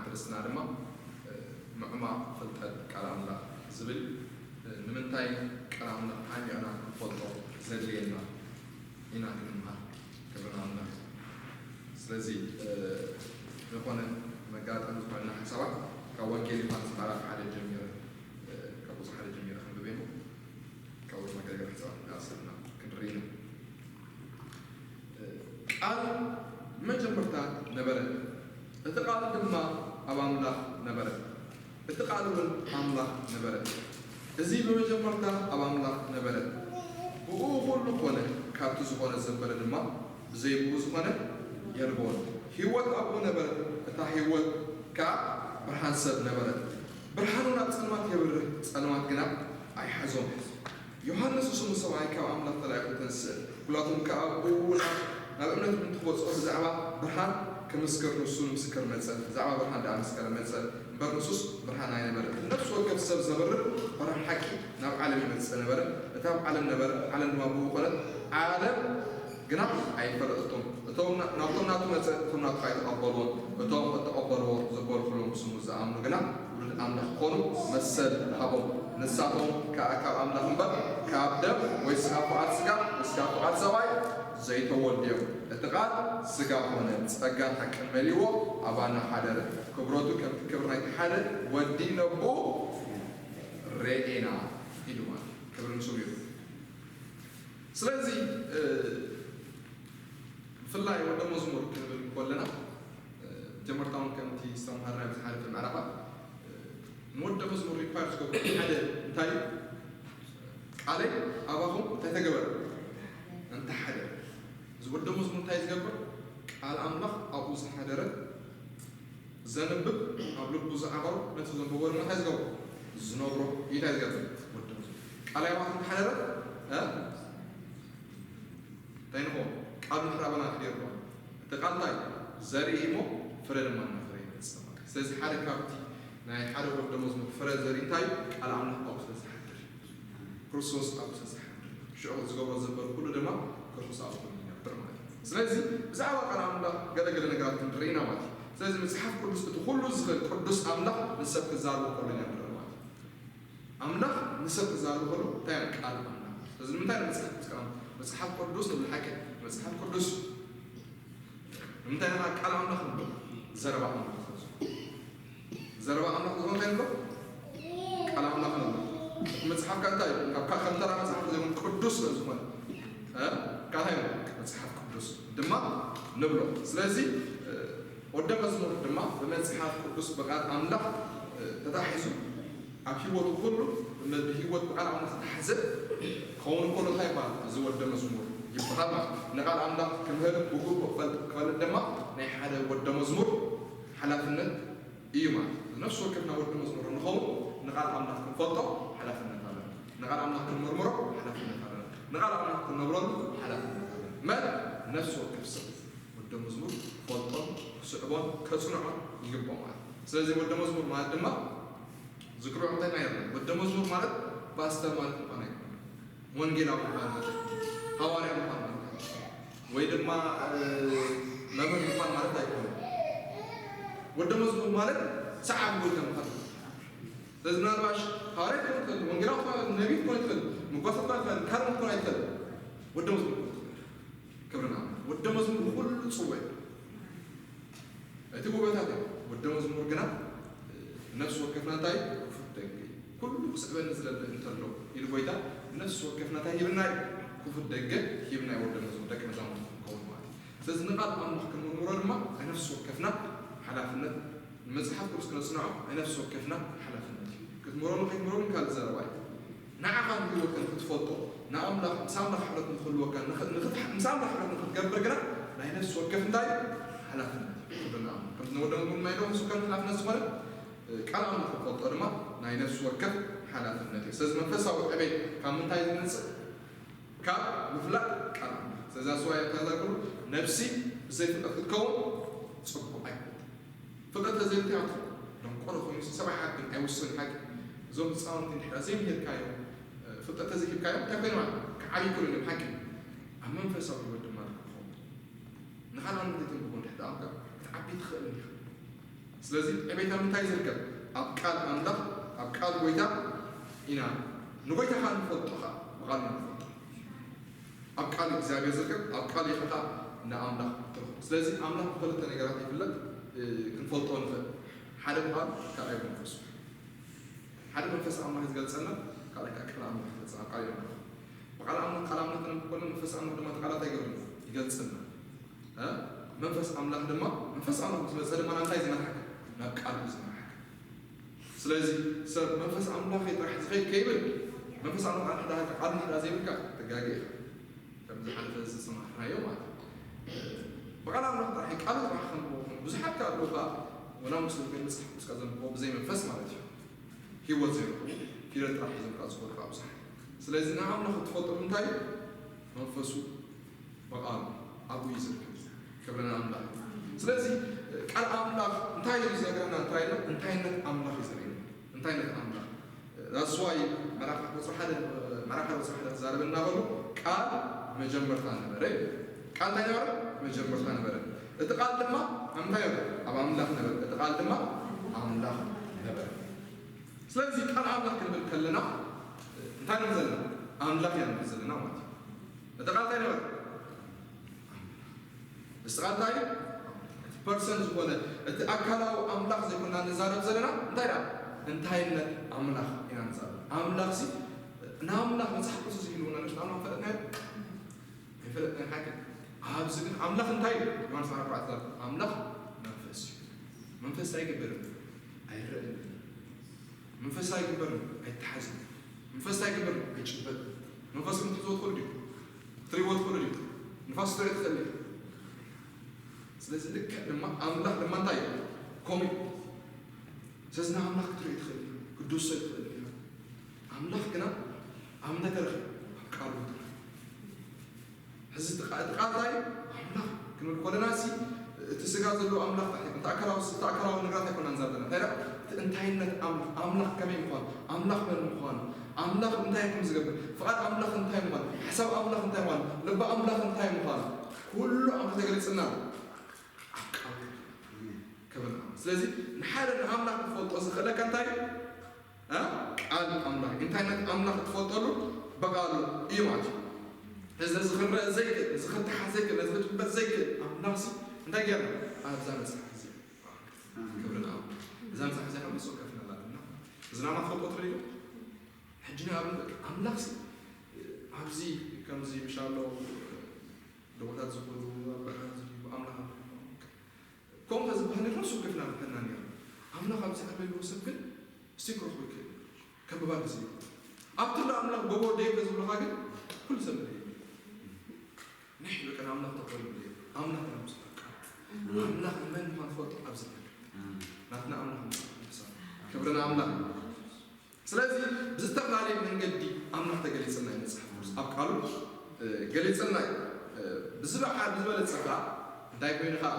ኣርእስትና ድማ ምዕማቕ ፍልጠት ቃል ኣምላኽ ዝብል፣ ንምንታይ ቃል ኣምላኽ ዓሚቕና ክንፈልጦ ዘድልየና ኢና ክንምሃር። ክብሪ ንኣምላኽ። ስለዚ ዝኾነ መጋጠሚ ዝኾነና ሓሳባት ካብ ወንጌል ዮሃንስ ምዕራፍ ሓደ ጀሚረ፣ ካብ ቁፅሪ ሓደ ጀሚረ ክንብብ እሞ ካብኡ መገለገለ ሓሳባት እናወሰድና ክንርኢ ኢና። ቃል መጀመርታ ነበረ፣ እቲ ቃል ድማ ኣብ ኣምላኽ ነበረ፣ እቲ ቃል እውን ኣምላኽ ነበረ። እዚ ብመጀመርታ ኣብ ኣምላኽ ነበረ። ብእኡ ኹሉ ኮነ፣ ካብቲ ዝኾነ ዘበለ ድማ ብዘይ ብኡ ዝኾነ የልቦን። ህይወት ኣብኡ ነበረ፣ እታ ህይወት ከኣ ብርሃን ሰብ ነበረ። ብርሃኑ ናብ ጸልማት የብርህ፣ ጸልማት ግና ኣይሓዞን። ዮሃንስ ስሙ ሰብኣይ ካብ ኣምላኽ ተላኢኹ ተንስእ፣ ኩላቶም ከኣ ብኡ ናብ እምነት ምእንቲ ክበጽሑ ብዛዕባ ብርሃን ክምስክር ንሱ ንምስክር መጸ። ብዛዕባ ብርሃን ደኣ ምስከረ መጸ እምበር ንሱስ ብርሃን ኣይነበረ። ነፍሲ ወከፍ ሰብ ዘብርህ ብርሃን ሓቂ ናብ ዓለም ይመጽእ ነበረ። እቲ ኣብ ዓለም ነበረ፣ ዓለም ድማ ብኡ ኮነት፣ ዓለም ግና ኣይፈለጠቶም። እቶም ናብቶም ናቱ መጸ፣ እቶም ናቱ ኣይተቐበልዎን። እቶም እተቐበልዎ ዘበልኩሎም ብስሙ ዝኣምኑ ግና ውሉድ ኣምላኽ ክኾኑ መሰል ሃቦም። ንሳቶም ከኣ ካብ ኣምላኽ እምበር ካብ ደም ወይ ስጋ ፍቓድ ስጋ ወይ ስጋ ፍቓድ ሰብኣይ ዘይተወልዱ እዮም። እቲ ቃል ስጋ ኾነ፣ ጸጋን ሓቅን መሊእዎ ኣባና ሓደረ። ክብረቱ ከምቲ ክብሪ ናይቲ ሓደ ወዲ ነብኡ ርኤና ኢሉ ማለት እዩ። ክብሪ ንስሙ ይኹን። ስለዚ ብፍላይ ወደ መዝሙር ክንብል ከለና ጀመርታውን ከምቲ ዝተምሃርና ዝሓለፈ ምዕራፋት ንወደ መዝሙር ሪኳየር ዝገብሩ ሓደ እንታይ እዩ? ቃለይ ኣባኹም እንታይ ተገበረ? እንተሓደረ። እዚ ወደ መዝሙር እንታይ ዝገብር? ቃል ኣምላኽ ኣብኡ ዝሓደረ ዘንብብ፣ ኣብ ልቡ ዝዓቐሮ፣ ነቲ ዘንበቦ ድማ እንታይ ዝገብሮ? ዝነብሮ እዩ። እንታይ ዝገብር? ወደ መዝሙር ቃል ኣባኹም እንተሓደረ እንታይ ንኾ ቃል ምሕራበና ክደርባ እቲ ቃል እንታይ ዘርኢ እሞ ፍረ ድማ እናፍረ ይመጽእ ማለት እዩ። ስለዚ ሓደ ካብቲ ናይ ሓደ ወደ መዝሙር ፍረ ዘርኢ እንታይ እዩ? ቃል ኣምላኽ ኣብኡ ስለ ዝሓድር እዩ። ክርስቶስ ኣብኡ ስለ ዝሓድር እዩ። ሽዑ ዝገብሮ ዘንበሩ ኩሉ ድማ ክርስቶስ ኣብኡ ኮይኑ ይነብር ማለት እዩ። ስለዚ ብዛዕባ ቃል ኣምላኽ ገለ ገለ ነገራት ክንርኢ ኢና ማለት እዩ። ስለዚ መጽሓፍ ቅዱስ እቲ ኩሉ ዝኽእል ቅዱስ ኣምላኽ ንሰብ ክዛረቦ ከሎ ኢና ንርኢ ማለት እዩ። ኣምላኽ ንሰብ ክዛረብ ከሎ እንታይ እዩ? ቃል ኣምላኽ። ስለዚ ንምንታይ ንመጽሓፍ ቅዱስ ቃል መጽሓፍ ቅዱስ ንብል ሓቂ መጽሓፍ ቅዱስ ንምንታይ ኢና ቃል ኣምላኽ ንብል? ዘረባ ኣምላኽ ስለ ዝኾነ። ዘረባ ኣምላኽ ዝኾነ እንታይ ንብሎ? ቃል ኣምላኽ ንብሎ። እቲ መጽሓፍ ካብ እንታይ እዩ? ካብ ካብ ከም ተራ መጽሓፍ ዘይኮነ ቅዱስ ስለ ዝኾነ እ? ካብ እንታይ ንብሎ? መጽሓፍ ቅዱስ ድማ ንብሎ። ስለዚ ወደ መዝሙር ድማ ብመጽሓፍ ቅዱስ ብቃል ኣምላኽ ተታሒዙ ኣብ ህይወቱ ኩሉ ብህይወት ብቃል ኣምላኽ ዝተሓዘ ክኸውን ከሎ እንታይ ይበሃል? እዚ ወደ መዝሙር ይበሃል ማለት እዩ። ንቃል ኣምላኽ ክምህር ብግቡእ ክፈልጥ ክፈልጥ ድማ ናይ ሓደ ወደ መዝሙር ሓላፍነት እዩ ማለት እዩ። ነፍሲ ወከፍና ወደ መዝሙር ንኸውን ንቃል ኣምላኽ ክንፈልጦ ሓላፍነት ኣለና። ንቃል ኣምላኽ ክንምርምሮ ሓላፍነት ኣለና። ንቃል ኣምላኽ ክንነብረሉ ሓላፍነት ኣለና። መን? ነፍሲ ወከፍ ሰብ ወደ መዝሙር ክፈልጦን ክስዕቦን ከጽንዖን ይግብኦ ማለት እዩ። ስለዚ ወደ መዝሙር ማለት ድማ ዝክሮ እንታይ ናይ ወደ መዝሙር ማለት ፓስተር ማለት ምዃን ኣይኮነን። ወንጌላዊ ምዃን ማለት ኣይኮነን። ሃዋርያ ምዃን ማለት ኣይኮነን። ወይ ድማ መምህር ምዃን ማለት ኣይኮነን። ወደ መዝሙር ማለት ሰዓቢ ጎይታ ምዃን ማለት እዩ። ስለዚ ምናልባሽ ሃዋርያ ክትኮን ትኽእል፣ ወንጌላዊ ክትኮን፣ ነቢይ ክትኮን ትኽእል፣ መጓሰ ክትኮን ትኽእል፣ ካልእ ክትኮን ኣይትኽእል። ወደ መዝሙር ክትኮን ትኽእል። ክብርና ወደ መዝሙር ንኹሉ ጽውዕ እቲ ጎበታት እዮም። ወደ መዝሙር ግና ነፍሲ ወከፍና እንታይ ክፉት ደገ ኩሉ ክስዕበኒ ዝደሊ እንተሎ ኢሉ ጎይታ ነፍሲ ወከፍና እንታይ ሂብና እዩ? ክፉት ደገ ሂብና እዩ። ወደ መዝሙር ደቂ መዛሙርቱ ክንከውን ማለት እዩ። ስለዚ ንቃል ኣምላኽ ክንምርምሮ ድማ ናይ ነፍሲ ወከፍና ሓላፍነት፣ ንመጽሓፍ ቅዱስ ክነጽንዖ ናይ ነፍሲ ወከፍና ሓላፍነት እዩ። ክትምረሉ ከይትምረሉ ካልእ ዘረባ እዩ። ንዓኻ ንህይወትካ ንክትፈልጦ ንኣምላኽ ምስ ኣምላኽ ሕብረት ንክህልወካ ንኽ- ንኽትሓ- ምስ ኣምላኽ ሕብረት ንክትገብር ግና ናይ ነፍሲ ወከፍ እንታይ ሓላፍነት እዩ? ክብሪ ንኣምላኽ። ከምቲ ንወደ መዝሙር ናይ ዶ ምስ ወከፍ ሓላፍነት ዝኾነ ቃል ኣምላኽ ክፈልጦ ድማ ናይ ነፍሲ ወከፍ ሓላፍነት እዩ። ስለዚ መንፈሳዊ ዕቤት ካብ ምንታይ ዝመጽእ? ካብ ምፍላጥ ቃል ኣምላኽ። ስለዚ ኣስዋያ ተዛክሩ ነፍሲ ብዘይ ፍልጠት ክትከውን ጽቡቕ ኣይኮነን። ፍልጠት ተዘይብልካ ደንቆሮ ኮይኑ ሰብኣይ ሓቂ ኣይውስን ሓቂ። እዞም ህፃውንቲ እንድሕር ዘይምሂርካዮም ፍልጠት ተዘይሂብካዮም እንታይ ኮይኑ ማለት ክዓብዩ ይክእሉ እዮም ሓቂ። ኣብ መንፈሳዊ ህይወት ድማ ክኸውን ንኻልኣት ዘይተንብቦ እንድሕር ደኣ ክትዓቢ ትኽእል ኢኻ። ስለዚ ዕቤት ኣብ ምንታይ ዝርከብ? ኣብ ቃል ኣምላኽ፣ ኣብ ቃል ጎይታ ኢና ንጎይታ ኸዓ ንፈልጦ ኸዓ ብቓል ኢና ንፈልጦ። ኣብ ቃል እግዚኣብሔር ዝርከብ ኣብ ቃል ኢኻ ኸዓ ንኣምላኽ ትረኽቦ። ስለዚ ኣምላኽ ብኽልተ ነገራት ይፍለጥ። ክንፈልጦ ንኽእል። ሓደ ብቓል፣ ካልኣይ ብመንፈሱ። ሓደ መንፈስ ኣምላኽ ዝገልጸልና፣ ካልኣይ ከዓ ቃል ኣምላኽ ዝገልጸልና። ቃል ኣምላኽ ብቓል ኣምላኽ ቃል ኣምላኽ ነንብብ ከሎ መንፈስ ኣምላኽ ድማ ቃላት ኣይገብርን፣ ይገልጸልና። መንፈስ ኣምላኽ ድማ መንፈስ ኣምላኽ ምስ መጸ ድማ ናብ እንታይ ዝመርሓካ? ናብ ቃል እዩ ዝመርሓካ። ስለዚ ሰብ መንፈስ ኣምላኽ ጥራሕ ዝኸይድ ከይብል መንፈስ ኣምላኽ ኣንሕዳ ቃል ኣንሕዳ ዘይብልካ ትጋገ ኢኻ። ከም ዝሓለፈ ዝሰማዕናዮ ማለት እዩ። ብቓል ኣምላኽ ጥራሕ ቃል ጥራሕ ከንብቦ ብዙሓት ከ ኣለዉ ከኣ ወላ ሙስሊም ግን መጽሓፍ ቅዱስ ከኣ ዘንብቦ ብዘይ መንፈስ ማለት እዩ። ህይወት ዘይረኽቡ ፊደል ጥራሕ ሒዞም ከኣ ዝኾኑ ከኣ ብዙሓት። ስለዚ ንኣምላኽ እትፈልጠሉ እንታይ እዩ? መንፈሱ ብቓሉ ኣብኡ እዩ ዝርከብ። ክብሪ ንኣምላኽ። ስለዚ ቃል ኣምላኽ እንታይ እዩ ዝነግረና? እንታይ ኢልና? እንታይነት ኣምላኽ እዩ ዘርእየና። እንታይነት ኣምላኽ። That's why መራኻ ቁፅሪ ሓደ መራኻ ቁፅሪ ሓደ ክዛረበና ከሎ ቃል መጀመርታ ነበረ እዩ። ቃል እንታይ ነበረ? መጀመርታ ነበረ። እቲ ቃል ድማ ኣብ እንታይ ነበረ? ኣብ ኣምላኽ ነበረ። እቲ ቃል ድማ ኣምላኽ ነበረ። ስለዚ ቃል ኣምላኽ ክንብል ከለና እንታይ ንብል ዘለና? ኣምላኽ ኢና ንብል ዘለና ማለት እዩ። እቲ ቃል እንታይ ነበረ? እዚ ቃል እንታይ እዩ? እቲ ፐርሰን ዝኾነ እቲ ኣካላዊ ኣምላኽ ዘይኮና ንዛረብ ዘለና እንታይ ደኣ? እንታይነት ኣምላኽ ኢና ንዛረብ። ኣምላኽ ሲ ንኣምላኽ መጽሓፍ ቅዱስ ዝህልውና ነሽ ንኣምላኽ ፈለጥናዮ? ኣይፈለጥናዮ ሓቂ። ኣብዚ ግን ኣምላኽ እንታይ እዩ? ዮሃንስ ኣርባዕተ ኣምላኽ መንፈስ እዩ። መንፈስ እንታይ ይገብር? ኣይረእን። መንፈስ ኣይግበርን፣ ኣይተሓዝን። መንፈስ ኣይግበርን፣ ኣይጭበጥን። መንፈስ ግን ክትሕዝዎ ትኽእሉ ዲኹም? ክትሪእዎ ትኽእሉ ዲኹም? ንፋስ ክትሪኦ ትኽእል ዲኹም? ስለዚ ልክዕ ድማ ኣምላኽ ድማ እንታይ እዩ? ከምኡ እዩ። ስለዚ ንኣምላኽ ክትሪኦ ትኽእል ኢኻ፣ ክትድህሶ ትኽእል ኢኻ። ኣምላኽ ግና ኣብ እንታይ ተረኺቡ? ኣብ ቃሉ ተረኺቡ። ሕዚ እቲ ቃ- እቲ ቃል እንታይ? ኣምላኽ ክንብል ከለና ሲ እቲ ስጋ ዘለዎ ኣምላኽ እንታይ? እቲ ኣካላዊ እቲ ኣካላዊ ነገራት ኣይኮናን ዘለና። እንታይ ደኣ? እቲ እንታይነት ኣምላኽ፣ ኣምላኽ ከመይ ምዃኑ፣ ኣምላኽ መን ምዃኑ፣ ኣምላኽ እንታይ ከም ዝገብር፣ ፍቓድ ኣምላኽ እንታይ ምዃኑ፣ ሓሳብ ኣምላኽ እንታይ ምዃኑ፣ ልቢ ኣምላኽ እንታይ ምዃኑ፣ ኩሉ ኣምላኽ ተገሊጽና ኣሎ። ኣብ ቃል ክብር ንኣምላኽ። ስለዚ ንሓደ ንኣምላኽ ክትፈልጦ ዝኽእለካ እንታይ እዩ? እ? ቃል ኣምላኽ። እንታይነት ኣምላኽ ክትፈልጠሉ ብቃሉ እዩ ማለት እዩ። እዚ ዝኽረእ ዘይክእል፣ ዝኽተሓ ዘይክእል፣ ነዚ ክጭበጥ ዘይክእል ኣምላኽ ሲ እንታይ ገይርና? ኣብዛ መጽሓፍ እዚኣ። ክብሪ ንኣምላኽ። እዛ መጽሓፍ እዚኣ ካብ ንሱ ከፍና ኣላትና። እዚ ንኣና ትፈልጦ ትኽእሉ ኢኹም? ሕጂ ንኣብነት በቃ ኣምላኽ ሲ ኣብዚ ከምዚ ምሻሎ ደቦታት ዝኾኑ ኣብ በረኻ ዝድይቡ ኣምላኽ ኣሎ። ከምኡ ተዝበሃል ነይሩ፣ ንሱ ከፍና ምተና ነይሩ። ኣምላኽ ኣብዚ ኣሎ ኢልዎ ሰብ ግን እስቲ ክረኽቦ ይክእል። ከንብባ ግዜ ይኹን። ኣብቲ ኣሎ ኣምላኽ ጎቦ ደይ ተዝብሉኻ ግን ኩሉ ሰብ ደይ። ንሕ በቃ ንኣምላኽ ተኾይኑ ደይ። ኣምላኽ ኢና ምስ በቃ። ኣምላኽ ንመን ምዃን ፈልጦ ኣብዚ ኣሎ። ናትና ኣምላኽ ምስ ቅዱሳን። ክብሪ ንኣምላኽ። ስለዚ ብዝተፈላለየ መንገዲ ኣምላኽ ተገሊጽልና እዩ መጽሓፍ ቅዱስ። ኣብ ቃሉ፣ እ፣ ገሊጽልና እዩ። እ፣ ብዝበዓ-፣ ብዝበለጸ ከኣ እንታይ ኮይኑ ከኣ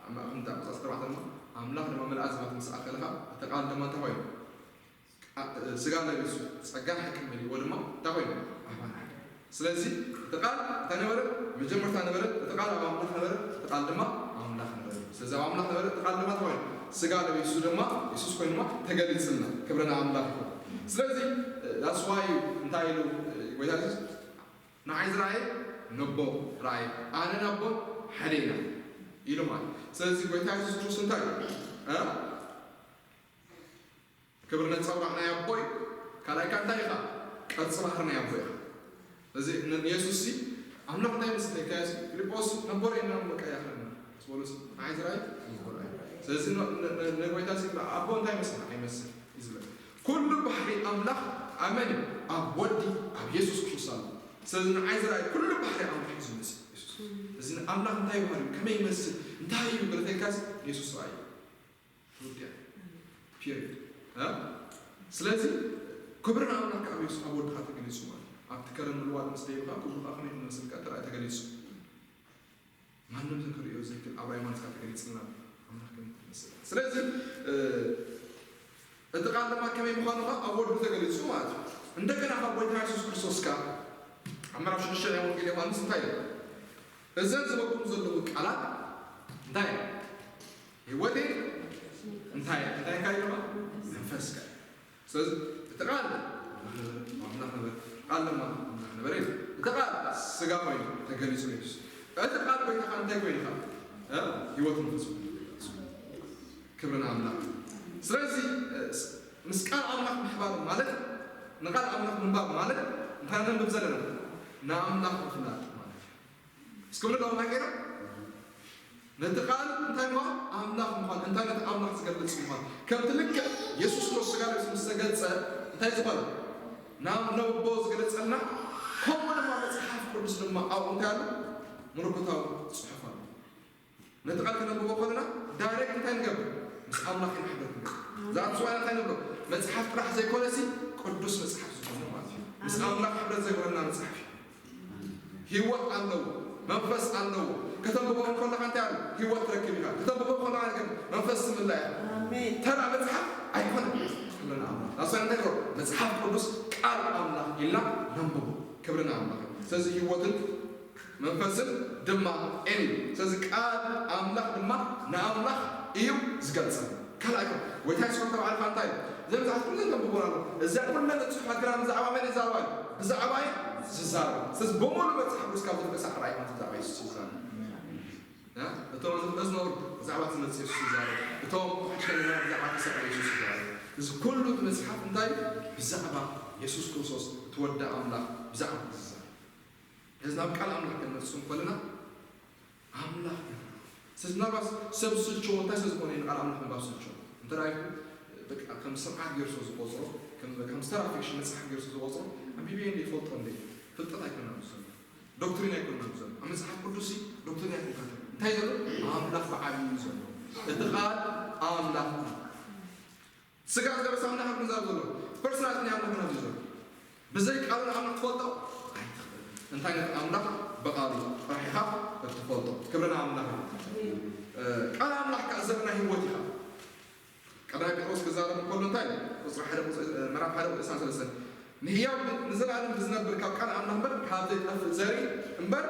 ኣብ ማእከል እንታይ ቁጽሪ ኣርባዕተ ድማ ኣምላኽ ድማ ምልኣት ዝባት ምስ ኣኸለ ከኣ እቲ ቃል ድማ እንታይ ኮይኑ? ቃ-፣ እ፣ ስጋ ለቢሱ ጸጋን ሓቅን መሊእዎ ድማ እንታይ ኮይኑ? ኣባና። ስለዚ እቲ ቃል እንታይ ነበረ? መጀመርታ ነበረ፣ እቲ ቃል ኣብ ኣምላኽ ነበረ፣ እቲ ቃል ድማ ኣምላኽ ነበረ። ስለዚ ኣብ ኣምላኽ ነበረ፣ እቲ ቃል ድማ እንታይ ኮይኑ? ስጋ ለቢሱ ድማ የሱስ ኮይኑ ድማ ተገሊጽልና። ክብሪ ንኣምላኽ ይኹን። ስለዚ that's why እንታይ ኢሉ ጎይታ የሱስ ንዓይ ዝረኣየ ነቦ ረኣየ፣ ኣነ ነቦ ሓደ ኢና ኢሉ ማለት። ስለዚ ጎይታ የሱስ ክርስቶስ እንታይ እዩ? እ? ክብሪ ነጸብራቕ ናይ ኣቦ እዩ። ካልኣይ ከኣ እንታይ ኢኻ? ቅርጺ ባህሪ ናይ ኣቦ ኢኻ። እዚ ን-፣ ንየሱስ ሲ ኣምላኽ እንታይ ይመስል? ከያሲ ፊልጶስ ነቦ ርኢና በቃ ይኣኽለና ዝበሎ ሲ ንዓይ ዝረኣየ ነቦ ረኣየ። ስለዚ ን-፣ ን-፣ ን-፣ ንጎይታ ሲ ኣቦ እንታይ ይመስል? ኣይመስል እዩ ዝብል። ኩሉ ባህሪ ኣምላኽ ኣብ መን እዩ? ኣብ ወዲ ኣብ የሱስ ክርስቶስ ኣሎ። ስለዚ ንዓይ ዝረኣየ ኩሉ ባህሪ ኣምላኽ እዩ ዝመስል የሱስ። እዚ ንኣምላኽ እንታይ ባህሪ እዩ? ከመይ ይመስል? እንታይ እዩ? ብለተልካሲ የሱስ ረኣየ። ውድያ። ፒሪድ። እ? ስለዚ ክብሪ ንኣምላኽ ከኣ ኣብ የሱስ ኣብ ወድኻ ተገሊጹ ማለት እዩ። ኣብቲ ከረን ምልዋጥ ምስ ደይብኻ ክብሩ ከኣ ከመይ ዝመስል ከኣ ተራእዩ ተገሊጹ። ማንም ሰብ ክርእዮ ዘይክእል ኣብ ራእይ ዮሃንስ ከኣ ተገሊጽልና ኣሎ። ኣምላኽ ከመይ ትመስል። ስለዚ፣ እ፣ እቲ ቃል ድማ ከመይ ምዃኑ ከኣ ኣብ ወዱ ተገሊጹ ማለት እዩ። እንደገና ካብ ጎይታ የሱስ ክርስቶስ ከኣ ኣብ ምዕራፍ ሽዱሽተ ናይ ወንጌል ዮሃንስ እንታይ እዩ? እዘን ዝበኩም ዘለኹ ቃላት እንታይ እዩ? ህይወቴ እንታይ እንታይ እንታይ ድማ መንፈስ ቃል። ስለዚ እቲ ቃል ኣምላኽ ነበረ፣ ቃል ድማ ኣምላኽ ነበረ። እቲ ቃል ስጋ ኮይኑ ተገሊጹ ኢየሱስ። እቲ ቃል ኮይንካ እንታይ ኮይንካ? እ? ህይወት መንፈስ ቅዱስ። ክብሪ ንኣምላኽ። ስለዚ እ፣ ስ- ምስ ቃል ኣምላኽ ምሕባር ማለት ንቃል ኣምላኽ ምንባብ ማለት እንታይ ነንብብ ዘለና? ንኣምላኽ ምፍላጥ ማለት እዩ። እስኪ ብሎ እንታይ ገይሩ? ነቲ ቃል እንታይ ምዃን? ኣምላኽ ምዃን። እንታይ ነቲ ኣምላኽ ዝገልጽ ምዃን? ከምቲ ልክዕ የሱስ ክርስቶስ ስጋ ለቢሱ ምስ ተገልጸ እንታይ ዝኾነ? ናብ ነቦ ዝገለጸልና፣ ከምኡ ድማ መጽሓፍ ቅዱስ ድማ ኣብኡ እንታይ ኣሎ? ምልክታዊ ጽሑፍ ኣሎ። ነቲ ቃል ክነንብቦ ከለና ዳይሬክት እንታይ ንገብር? ምስ ኣምላኽ ኢና ሕብረት ንገብር። ዛት ዝዋላ እንታይ ንብሎ? መጽሓፍ ጥራሕ ዘይኮነሲ ቅዱስ መጽሓፍ ዝኾነ ማለት እዩ። ምስ ኣምላኽ ሕብረት ዘይብለና መጽሓፍ እዩ። ህይወት ኣለዎ፣ መንፈስ ኣለዎ። ከተንብቦ ከለኻ እንታይ ኣሎ? ህይወት ትረክብ ኢኻ። ከተንብቦ ከለኻ ግን መንፈስ ትምላእ ኢኻ። ኣሜን። ተራ መጽሓፍ ኣይኮነን። ክብሪ ንኣምላኽ። ናሳይ እንታይ ይብሎ? መጽሓፍ ቅዱስ ቃል ኣምላኽ ኢልና ነንብቦ። ክብሪ ንኣምላኽ። ስለዚ ህይወትን መንፈስን ድማ እዩ። ስለዚ ቃል ኣምላኽ ድማ ንኣምላኽ እዩ ዝገልጸ። ካልኣይ ካብ ወይታ ይስሩ ተባዕልካ እንታይ እዩ? ዘብዛሕት ኩሉ ዘንብቦ ኣሎ። እዚኣ ኩለን ጽሑፋት ግና ብዛዕባ መን ይዛረባ እዩ? ብዛዕባ እዩ ዝዛረብ። ስለዚ ብምሉእ መጽሓፍ ቅዱስ ካብ ዝጥቀስ ኣርኣይ ማለት ብዛዕባ የሱስ ይዛረብ። እ? እቶም ኣብዚ ዝነብሩ ብዛዕባ ዝመጽእ የሱስ ይዛረብ። እቶም ሓድሽ ከለና ብዛዕባ ተሰቅለ የሱስ ይዛረብ። እዚ ኩሉ እቲ መጽሓፍ እንታይ እዩ? ብዛዕባ የሱስ ክርስቶስ እቲ ወዲ ኣምላኽ ብዛዕባ ዝዛረብ። እዚ ናብ ቃል ኣምላኽ ክንመጽእ ከለና ኣምላኽ እዩ። ስለዚ ምናልባት ሰብ ዝስልችዎ እንታይ ስለ ዝኾነ እዩ ንቃል ኣምላኽ ምንባብ ዝስልችዎ? እንተ ደኣ ኢልኩ በቃ ከም ስርዓት ገይሩ ስለ ዝቆጽሮ፣ ከም ከም ዝተራ ፊክሽን መጽሓፍ ገይሩ ስለ ዝቆጽሮ ኣንቢበዮ እንደ ይፈልጦ እንደ ፍልጠት ኣይኮነን ዘሎ። ዶክትሪን ኣይኮነን ዘሎ። ኣብ መጽሓፍ ቅዱስ ዶክትሪን ኣይኮነን። እንታይ ዘሎ? ኣምላኽ ብዓብዩ እዩ ዘሎ። እቲ ቃል ኣምላኽ እዩ። ስጋ ዝለበሰ ኣምላኽ ኣብ ክንዛረብ ዘሎ ፐርሰናል ናይ ኣምላኽ ናብ ዘሎ ብዘይ ቃሉ ንኣምላኽ ትፈልጦ ኣይትኽእል። እንታይ ነቲ ኣምላኽ ብቃሉ ጥራሕ ኢኻ እትፈልጦ። ክብሪ ንኣምላኽ እዩ። እ፣ ቃል ኣምላኽ ከኣ ዘርና ህይወት ኢኻ። ቀዳማይ ጴጥሮስ ክዛረብ እንከሎ እንታይ ኢሉ? ቁጽሪ ሓደ ቁጽሪ፣ እ፣ ምዕራፍ ሓደ ቁጽሪ ዕስራን ሰለስተን ንህያው ንዘለኣለም ብዝነብር ካብ ቃል ኣምላኽ እምበር ካብ ዘይጠፍእ ዘርኢ እምበር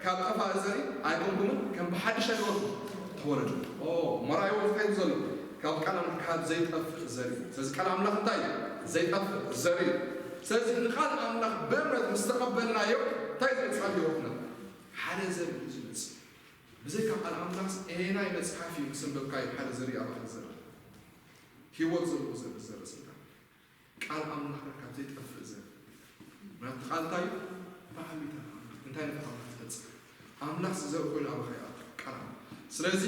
ካብ ጠፋኢ ዘርኢ ኣይኮንኩምን፣ ከም ብሓድሽ ኣይገበርኩም ተወለዱ። ኦ፣ መርኣይዎ እንታይ እዩ ዘሎ? ካብ ቃል ኣምላኽ ካብ ዘይጠፍእ ዘርኢ። ስለዚ ቃል ኣምላኽ እንታይ እዩ? ዘይጠፍእ ዘርኢ እዩ። ስለዚ ንቃል ኣምላኽ ብእምነት ምስ ተቐበልናዮ እንታይ እዩ ዝመጽእ ኣብ ህይወትና? ሓደ ዘርኢ እዩ ዝመጽእ። ብዘይካ ቃል ኣምላኽ ኣየናይ መጽሓፍ እዩ ምስ ኣንበብካዮ ሓደ ዘርኢ ኣባኻ ዝዘርእ? ህይወት ዘለዎ ዘርኢ ዝዘርእ ስልጣን። ቃል ኣምላኽ ካብ ዘይጠፍእ ዘርኢ። ምክንያቱ ቃል እንታይ እዩ? ብዓቢታ እንታይ ነቲ ኣምላኽ ዝፈጽም? ኣምላኽ ዝዘርእ ኮይኑ ኣባኻ ይኣቱ ቃል ኣምላኽ። ስለዚ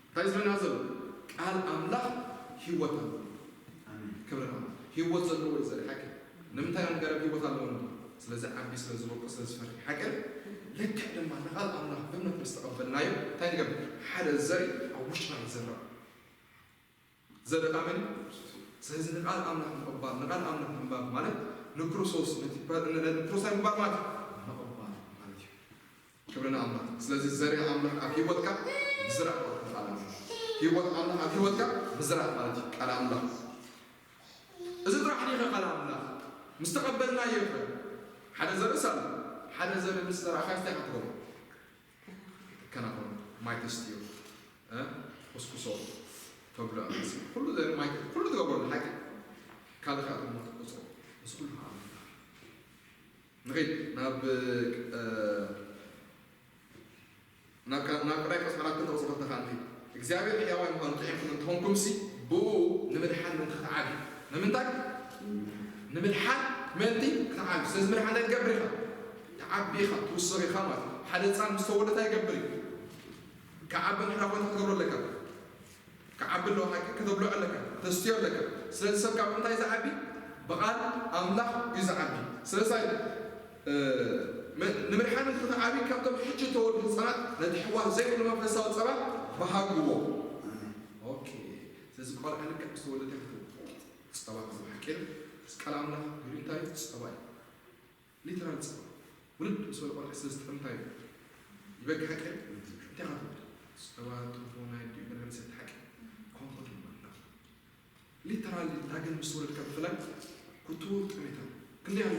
እንታይ ዝብለና ዘሎ? ቃል ኣምላኽ ህይወት ኣለዎ። ኣሜን። ክብሪ ንኣምላኽ። ህይወት ዘለዎ እዩ ዘርኢ ሓቂ። ንምንታይ ኣብ ገረብ ህይወት ኣለዎ ንብል? ስለ ዝዓቢ፣ ስለ ዝቦቅል፣ ስለ ዝፈሪ ሓቂ። ልክዕ ድማ ንቃል ኣምላኽ ብእምነት ምስ ተቐበልናዮ እንታይ ንገብር? ሓደ ዘርኢ ኣብ ውሽጥና ይዘራእ። ዘርኢ ኣሜን። ስለዚ ንቃል ኣምላኽ ምቕባል፣ ንቃል ኣምላኽ ምንባብ ማለት ንክርስቶስ ነቲ ፐ-፣ ነ-፣ ነ-፣ ንክርስቶስ ምንባር ማለት ምቕባል ማለት እዩ። ክብሪ ንኣምላኽ። ስለዚ ዘርኢ ኣምላኽ ኣብ ህይወትካ ምዝራእ ማለት እዩ ቃል ኣምላኽ። ህይወት ኣምላኽ ኣብ ህይወትካ ምዝራእ ማለት እዩ ቃል ኣምላኽ። እዚ ጥራሕ ድዩ ቃል ኣምላኽ? ምስ ተቐበልናዮ ኸ? ሓደ ዘርእስ ኣሎ። ሓደ ዘርኢ ምስ ዘራእካ እንታይ ክትገብሮ? ትከናኸኖ፣ ማይ ተስትዮ፣ እ? ትኹስኩሶ፣ ተብሎ፣ ኩሉ ዘርኢ ማይ፣ ኩሉ ትገብሮ ሓቂ። ካልእ ከዓ ድማ ትቆፅሮ። እዚ ኩሉ ከዓ ኣምላኽ። ንኸይድ ናብ፣ እ፣ ናብ ቃ-፣ ናብ ቀዳይ ቆሮንቶስ ምዕራፍ ክልተ ቁጽሪ ክልተ ከዓ ንኸይድ። እግዚኣብሔር ሕያዋይ ምዃኑ ጥዒምኩም እንተኾንኩምሲ፣ ብኡ ንምድሓን ምእንቲ ክትዓብዩ። ንምንታይ? ንምድሓን ምእንቲ ክትዓብዩ። ስለዚ ምድሓን እንታይ ትገብር ኢኻ? ትዓቢ ኢኻ፣ ትውስኽ ኢኻ ማለት እዩ። ሓደ ህፃን ምስ ተወለደ እንታይ ይገብር እዩ? ክዓቢ እንድሕር ኮይንካ ክትገብሮ ኣለካ። ክዓቢ ኣለዎ ሓቂ፣ ከተብልዖ ኣለካ፣ ተስትዮ ኣለካ። ስለዚ ሰብ ካብ እንታይ ዝዓቢ? ብቓል ኣምላኽ እዩ ዝዓቢ። ስለዚ እ፣ ም-፣ ንምድሓን ክትዓቢ ካብቶም ሕጂ እተወልዱ ህፃናት ነቲ ሕዋስ ዘይብሉ መንፈሳዊ ጸባ ብሃግዎ። ኦኬ። ስለዚ ቆልዓ ልክዕ ምስ ተወለደ ክትህቦ ጸባ ክትህቦ ሓቂ እዩ። ቃል ኣምላኽ ይብሉ እንታይ እዩ? ጸባ እዩ። ሊተራል ጸባ። ውልድ ምስ በለ ቆልዓ ስለ ዝጥዕም እንታይ እዩ? ይበኪ ሓቂ እዩ። እንታይ ኢኻ ትብል? ጸባ ትህቦ ናይ ኣዲኡ ገለ ገለ ሰቲ ሓቂ እዩ። ከምኡ ድማ ኣምላኽ። ሊተራሊ ዳግም ምስ ተወለድካ ብፍላይ ክቱር ጥሜት ኣሎ። ክንደይ ኣሎ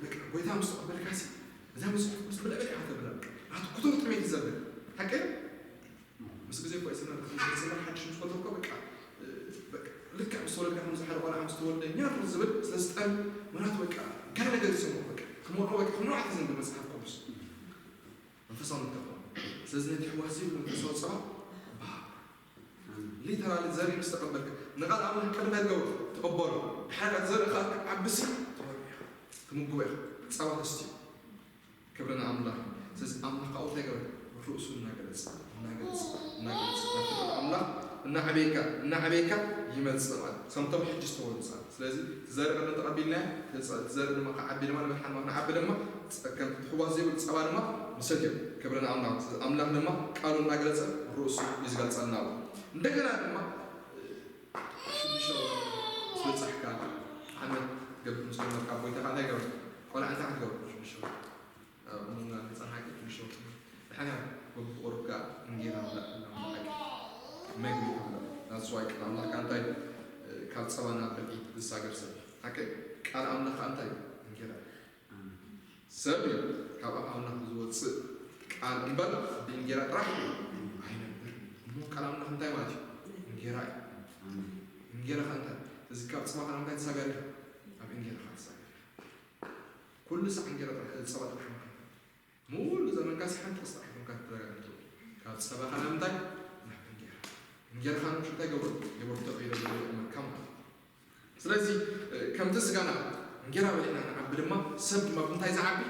በቃ ጎይታ ምስ ተቐበልካሲ እዛ መጽሓፍ ቅዱስ ብልዕብል ኢኻ ተብላ። ናቱ ክቱር ጥሜት እዩ ዘብል። ሓቂ? ምስ ግዜ እኮ ይስና። ጽባሕ ሓድሽ ምስ ከለኩ በቃ፣ በቃ፣ ልክዕ ምስ ተወለድካ ከምዚ ሓደ ቆልዓ ምስ ተወልደ ኛር ዝብል ስለ ዝጠን ምናት በቃ፣ ገለ ነገር ይስምዖ በቃ። ክመርዖ በቃ፣ ክመርዖ ትዘንቢ መጽሓፍ ቅዱስ። መንፈሳዊ ንከኾን። ስለዚ ነቲ ሕዋስ ይብል መንፈሳዊ ጸባ፣ ባ-፣ ሊተራሊ ዘርኢ ምስ ተቐበልካ፣ ንቓል ኣምላኽ ቅድመ ገው ትቐበሎ። ድሓር ዘርኢ ከኣ ክዓብሲ ትወርድ ኢኻ። ትምግቦ ኢኻ። ጸባ ተስትዮ። ክብሪ ንኣምላኽ። ስለዚ ኣምላኽ ካብኡ እንታይ ገበረ? ርእሱ እናገለጸ፣ እናገለጸ፣ እናገለጸ። ኣምላኽ እናዓበየካ፣ እናዓበየካ ይመጽእ ማለት። ከምቶም ሕጂ ዝተወልዱ ህጻናት። ስለዚ እቲ ዘርኢ ቅድሚ ተቐቢልናዮ፣ እቲ ዘርኢ ድማ ክዓቢ ድማ፣ ንብርሃን ድማ ክንዓቢ ድማ፣ ጸ-፣ ከም ትሕዋስ ዘይብሉ ጸባ ድማ ንሰትዮ። ክብሪ ንኣምላኽ። ስለዚ ኣምላኽ ድማ ቃሉ እናገለጸ ርእሱ እዩ ዝገልጸልና። እንደገና ድማ፣ ሽዱሽተ ወርሒ ምስ በጻሕካ፣ ዓመት ትገብር ምስ ጀመርካ፣ ኣብ ጎይታኻ እንታይ ገበርካ? ቆልዓ እንታይ ክትገብር? ሽዱሽተ ወርሒ። ኣብ እሙና ህጻን ሓቂ ሽዱሽተ ወርሒ። ድሓር በብቁሩብ ከኣ እንጌራ ምብላዕ እና ሓቂ መግቢ ትብሎ። That's why ቃል ኣምላኽ ከኣ እንታይ፣ ካብ ጸባ ናብ ብልዒ ትሳገር ሰብ። ሓቂ ቃል ኣምላኽ ከኣ እንታይ እዩ? እንጌራ እዩ። ሰብ እዩ ካብ ኣፍ ኣምላኽ ዝወጽእ ቃል እምበር ብእንጌራ ጥራሕ ኣይነብር። እሞ ቃል ኣምላኽ እንታይ ማለት እዩ? እንጌራ እዩ። እንጌራ ከ እንታይ? እዚ ካብ ጸባ ከ እንታይ ትሳገር ኢኻ? ኣብ እንጌራ ከ ትሳገር ኢኻ። ኩሉ ሳዕ እንጌራ ጥራሕ፣ ጸባ ጥራሕ ማለት እዩ። ሙሉ ዘመንካ ሲ ሓንቲ ቅስታ ኣይኮንካ ትረጋግእ ትውዕል። ካብ ጸባ ከ ናብ እንታይ? ናብ እንጌራ። እንጌራ ከ ንምሽ እንታይ ገብሮ? የበርትዖ ኢሎ ይእመካ ማለት እዩ። ስለዚ፣ እ፣ ከምቲ ስጋና እንጌራ በሊዕና ንዓቢ ድማ፣ ሰብ ድማ ብምንታይ ዝዓቢ?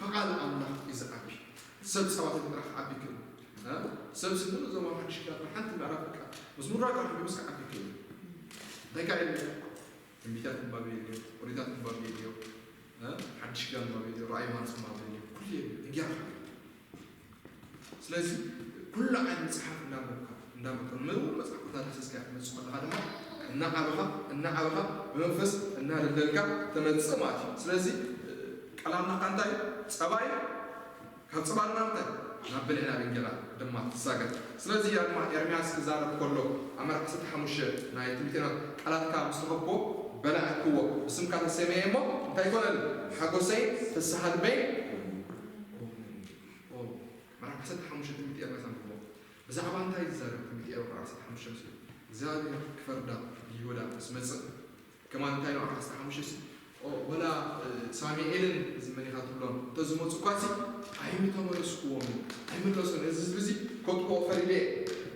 ብቃል ኣምላኽ እዩ ዝዓቢ። ሰብ ጸባ ተጠራኺ ክዓቢ ይክእል። እ? ሰብ ስሙሉ ዘማ ሓድሽ ኪዳን ሓንቲ ምዕራፍ በቃ ምስ ምራቅ ኣርሒቡ ምስ ክዓቢ ይክእል። እንታይ ከ ኢሉ? ትንቢታት ምንባብ የድልዮ፣ ኦሪታት ምንባብ የድልዮ፣ እ? ሓድሽ ኪዳን ምንባብ የድልዮ፣ ራእይ ዮሃንስ ምንባብ የድልዮ። ኩሉ የድልዮ። እንጌራ ከ ስለዚ ኩሉ ዓይነት መጽሓፍ እንዳንበብካ፣ እንዳንበብካ፣ ምእውን መጽሓፍ እታ ዳህሲስካ ክትመጽእ ከለኻ ድማ እናዓበኻ፣ እናዓበኻ፣ ብመንፈስ እናደልደልካ ትመጽእ ማለት እዩ። ስለዚ ቃል ኣምላኽካ እንታይ እዩ? ጸባ እዩ። ካብ ጸባ ድማ እንታይ? ናብ ብልዒ፣ ናብ እንጌራ ድማ ትሳገር። ስለዚ ድማ ኤርምያስ ክዛረብ ከሎ ኣብ ምዕራፍ ዓሰርተ ሓሙሽተ ናይ ትንቢት ኤርምያስ ቃላትካ ምስ ረኸብኩዎ በላዕክዎ፣ ብስምካ ተሰመየ እሞ እንታይ ይኮነል? ሓጎሰይ ፍስሃ ልበይ። ኦ፣ ምዕራፍ ዓሰርተ ሓሙሽተ ትንቢት ኤርምያስ ኣንብቦ። ብዛዕባ እንታይ ይዛረብ ትንቢት ኤርምያስ ምዕራፍ ዓሰርተ ሓሙሽተ ምስ እግዚኣብሔር ክፈርዳ ንይሁዳ ምስ መጽእ? ከማን እንታይ ነው ዓሰርተ ሓሙሽተ ሲ? ኦ፣ ወላ፣ እ፣ ሳሙኤልን እዚ መን ኢኻ ትብሎም እንተዝመጹ እኳ ሲ ኣይምተመለስኩዎምን፣ ኣይምለሱን። እዚ ህዝቢ እዚ ከጥፍኦ ፈሪደ እየ።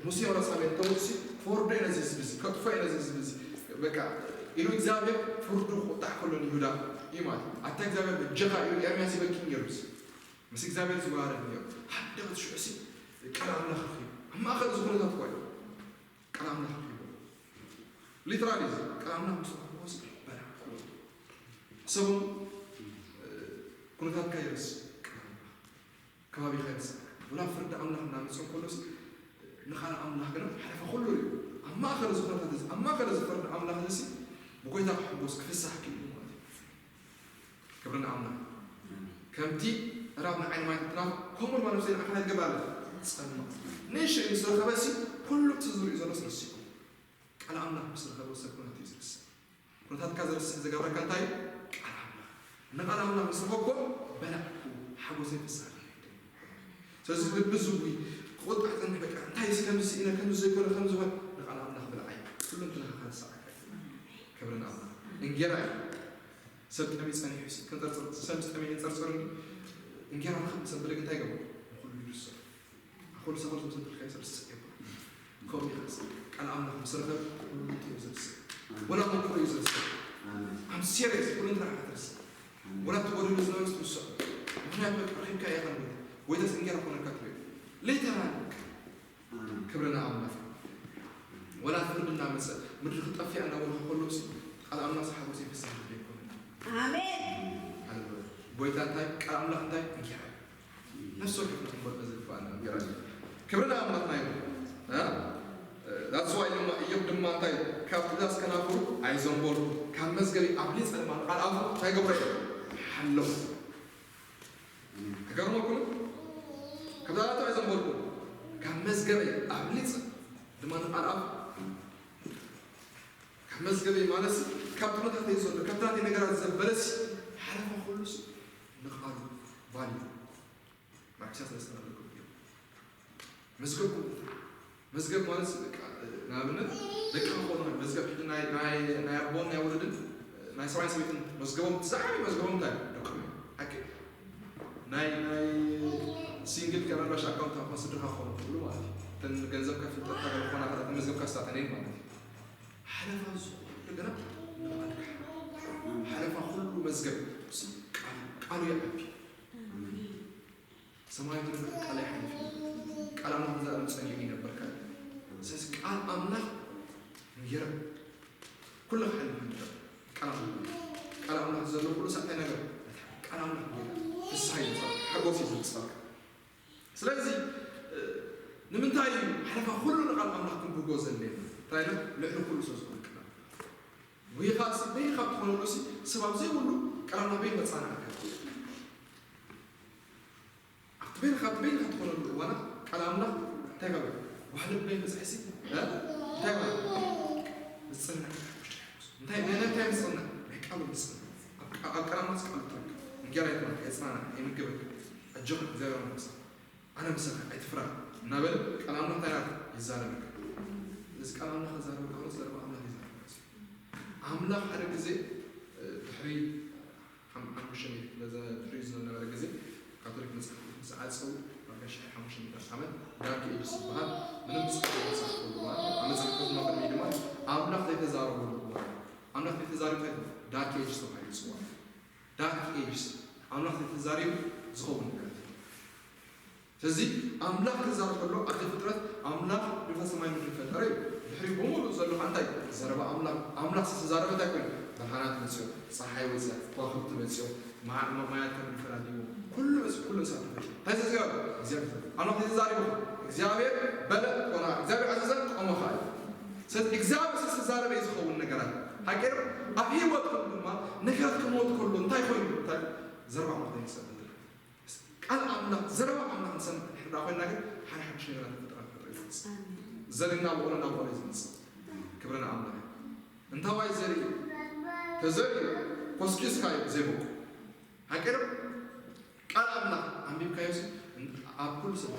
ሙሴ ወላ ሳሙኤል እንተመጹ ሲ ክፈርዶ እየ ነዚ ህዝቢ እዚ፣ ከጥፍኦ እየ ነዚ ህዝቢ እዚ። በቃ፣ ኢሉ እግዚኣብሔር ፍርዱ ክቁጣዕ ከሎ ንይሁዳ እዩ ማለት እዩ። ኣታ እግዚኣብሔር በጀኻ ኢሉ ኤርምያስ ይበኪ ነይሩ ሲ። ምስ እግዚኣብሔር ዝወራረድ ነይሩ። ሃንደበት ሽዑ ሲ ቃል ኣምላኽ ረኺቡ። ኣብ ማእከል እዚ ኩነታት እኳ እዩ። ቃል ኣምላኽ ረኺቡ። ሊትራሊ እዚ ቃል ኣምላኽ ምስ ረኸብዎ ሲ በላዕክዎ። ሰቡ፣ እ፣ ኩነታትካ ይርስዕ። ቃል ኣምላኽ ከባቢኻ ይርስዕ። ወላ ፍርዲ ኣምላኽ እናመጽእ እንከሎ ሲ ንቃል ኣምላኽ ግን ሓለፈ ኩሉ እዩ። ኣብ ማእከል እዚ ኩነታት እዚ፣ ኣብ ማእከል እዚ ፍርዲ ኣምላኽ እዚ ሲ ብጎይታ ክሕጎስ ክፍሳሕ ክኢሉ ማለት እዩ። ክብሪ ንኣምላኽ። ከምቲ ራብ ንዓይኒ ማይ ትናፍቕ፣ ከምኡ ድማ ነፍሰይ ንዓኻ እንታይ ትገብር ኣላ? ትጸምእ። ንእሽተይ ምስ ረኸበሲ፣ ኩሉ እቲ ዝርእዩ ዘሎስ ረሲዑ። ቃል ኣምላኽ ምስ ረኸበ ሰብ ኩነታቱ እዩ ዝርስዕ። ኩነታትካ ዘርስዕ ዝገብረካ እንታይ እዩ? ቃል ኣምላኽ። ንቃል ኣምላኽ ምስ ረኸብኩ በላዕኩ፣ ሓጎሰይ ፍስሃ። ስለዚ ልቢ ዝጉይ፣ ክቁጣዕ ጸንሕ፣ በቃ፣ እንታይ እስከ ምስ ኢነ፣ ከምዚ ዘይኮነ፣ ከምዚ ኾነ፣ ንቃል ኣምላኽ ብልዓይ። ኩሉ እንትናኻ ከርስዓካ እዩ። ክብሪ ንኣምላኽ። እንጌራ እዩ። ሰብ ጠምዩ ጸኒሑ ሲ፣ ከንጸርጽር፣ ሰብ ምስ ጠምየ የንጸርጽር እንዲ፣ እንጌራ ንኽብ ሰብ ብለግ እንታይ ገበሩ? ንኹሉ ይርስዕ። ኣኹሉ ሰፈር ሰብ ሰንትልካ ይሰርስ ይባ። ከምኡ ይኸስ። ቃል ኣምላኽ ምስ ረኸብ ኩሉ እዩ ዝርስዕ። ወላ ምክሩ እዩ ዝርስዕ። ኣሜን። ኣም ሲሪየስ፣ ኩሉ እንትና ክትርስዕ። ኣሜን። ወላ ትጎድሉ ዝነበርስ ትርስዕ። ምኽንያቱ በቃ ረኺብካ ኢኻ ንጎይታ። ጎይታስ እንጌራ ኮነካ ትብል። ሌተራል። ኣሜን። ክብሪ ንኣምላኽ። ወላ ፍርዲ እናመጸ ምድሪ ክትጠፍእ እናበልኩ ከለኹ ሲ፣ ቃል ኣምላኽ ሓጎስ ይፍስህ ይብል ኣይኮነን። ኣሜን። ሃሌሉያ። ጎይታ እንታይ? ቃል ኣምላኽ እንታይ? እንጌራ እዩ። ነፍሲ ወከፍና ክንፈልጦ ዝግባኣና እንጌራ እዩ። ክብሪ ንኣምላኽና ይኹን። እ? That's why ድማ ኢዮብ ድማ እንታይ? ካብ ትእዛዝ ከናፍሩ ኣይዘንበልኩ፣ ካብ መዝገበይ ኣብሊጸ ድማ ንቃል ኣፉ እንታይ ገብረ እየ? ሓለኹ። ክገርመኩም፣ ካብ ትእዛዛቱ ኣይዘንበልኩ፣ ካብ መዝገበይ ኣብሊጸ ድማ ንቃል ኣፉ። ካብ መዝገበይ ማለት ካብ ኩነታተይ ዘሎ፣ ካብ ናተይ ነገራት ዘበለሲ ሓለፈ ኩሉሲ ንቃሉ ቫልዩ ማርክስያ ስለ ዝተናገርኩም እዩ። መዝገብኩም፣ መዝገብ ማለት በቃ ንኣብነት ደቂ ክኾኑ መዝገብ ናይ ናይ ናይ ኣቦን ናይ ወለድን ናይ ሰብኣይን ሰበይትን መዝገቦም እቲ ዝዓበየ መዝገቦም እንታይ እዩ? ደቆም እዮም። ሓቂ ናይ ናይ ሲንግል ከመልባሽ ኣካውንት ኣኳ ስድርካ ክኾኑ ክብሉ ማለት እዩ። እተን ገንዘብካ ፍልጠትካ ገለ ክኾና ከላ መዝገብካ ስታተን ማለት እዩ። ሓለፋ ዝኾነ ግና ንባዕልካ ሓለፋ ኩሉ መዝገብ ቃሉ ይዓቢ። ሰማያዊ ትምህርቲ ቃል ይሓልፍ እዩ። ቃል ኣምላኽ ንዘለኣለም ጸኒዑ ይነብር ካል። ስለዚ ቃል ኣምላኽ ንገረ ኩሉ ክሓልፍ ንገረ ቃል ኣምላኽ ቃል ኣምላኽ ዘሎ ኩሉ ሳዕታይ ነገር ቃል ኣምላኽ ንገረ ፍስሓ ይመጻ ሓጎስ ይመጻ። ስለዚ ንምንታይ እዩ ሓለፋ ኩሉ ንቃል ኣምላኽ ክንብጎ ዘድልየና? እንታይ ኢሉ? ልዕሊ ኩሉ ስለ ዝኾነ ቃል ጎይኻ ሲ በይንኻ ትኾነሉ ሲ ስባብ ዘይብሉ ቃል ኣምላኽ በይን መጻና ኣካል ኣብቲ በይንኻ ኣብቲ በይንኻ ትኾነሉ እዋና ቃል ኣምላኽ እንታይ ገበረ? ዋሕለ በይ በዝሒ ሲ እንታይ ገበረ? ዝጽናዕ እንታይ ናይ እንታይ ምጽና ናይ ቃሉ ምጽና ኣብ ቃል ኣምላኽ ቃል ትረክ እንጌራ ይኮነ የጽናና የምግበክ ኣጆኻ እግዚኣብሔር ኣምላኽ ኣነ ምሳኻ ኣይትፍራ እናበለ ቃል ኣምላኽ እንታይ ይዛረበካ እዚ ቃል ኣምላኽ ዛረበካ ዘረባ ኣምላኽ ይዛረበካ ኣምላኽ ሓደ ግዜ ድሕሪ ሓሙሽተ ሚእቲ ክፍለ ዘመን ድሕሪ ዝነበረ ግዜ ካቶሊክ መፅሓፍ ቅዱስ ምስ ዓፀው ኣብ ሽሕ ሓሙሽተ ሚእቲ ዓመት ዳርክ ኤጅስ ዝበሃል ምንም መፅሓፍ ቅዱስ ኣብ መፅሓፍ ቅዱስ ቅድሚ ድማ ኣምላኽ ዘይተዛረበሉ እዋን ኣምላኽ ዘይተዛረበ ዳርክ ኤጅስ ተባሂሉ ይፅዋዕ። ዳርክ ኤጅስ ኣምላኽ ዘይተዛሪቡ ዝኸውን ነገራት እዩ። ስለዚ ኣምላኽ ክዛረብ ከሎ ኣብ ዘፍጥረት ኣምላኽ ንፋስ ሰማይ ምድሪ ፈጠረ እዩ። ድሕሪ ብምሉእ ዘሎ እንታይ ዘረባ ኣምላኽ ኣምላኽ ዝተዛረበ እንታይ ኮይኑ ብርሃናት መፅኦ፣ ፀሓይ ወፅያ፣ ከዋክብቲ መፅኦ፣ ማያት ከም ፈላልዎ ኩሉ መፅኡ ኩሉ እሳት ተፈጥሩ። እንታይ ዘዝገበረ እግዚኣብሔር ኣምላኽ ዘይተዛሪቡ እግዚኣብሔር በለ ኮና እግዚኣብሔር ኣዘዘ ቆመ ከዓ እዩ። ስለዚ እግዚኣብሔር ዝተዛረበ እዩ ዝኸውን ነገራት ሓቂ ኣብ ህይወትኩም ድማ ነገራት ክመወት ከሎ እንታይ ኮይኑ እንታይ ዘረባ ኣምላኽ ዘይሰጥ ቃል ኣምላኽ ዘረባ ኣምላኽ ንሰምዕ እንድሕር ኮይና ግን ሓደ ሓድሽ ነገራት ንፍጥራ ክፈጥር ይመፅእ ዘርኢ እናበቆለ እናበቆለ እዩ ዝመፅእ ክብሪ ንኣምላኽ እዩ እንታዋይ ዘርኢ ተዘሪኡ ኮስኪስካ እዩ ዘይበቁ ሓቂ ቃል ኣምላኽ ኣንቢብካዮስ ኣብ ኩሉ ሰብ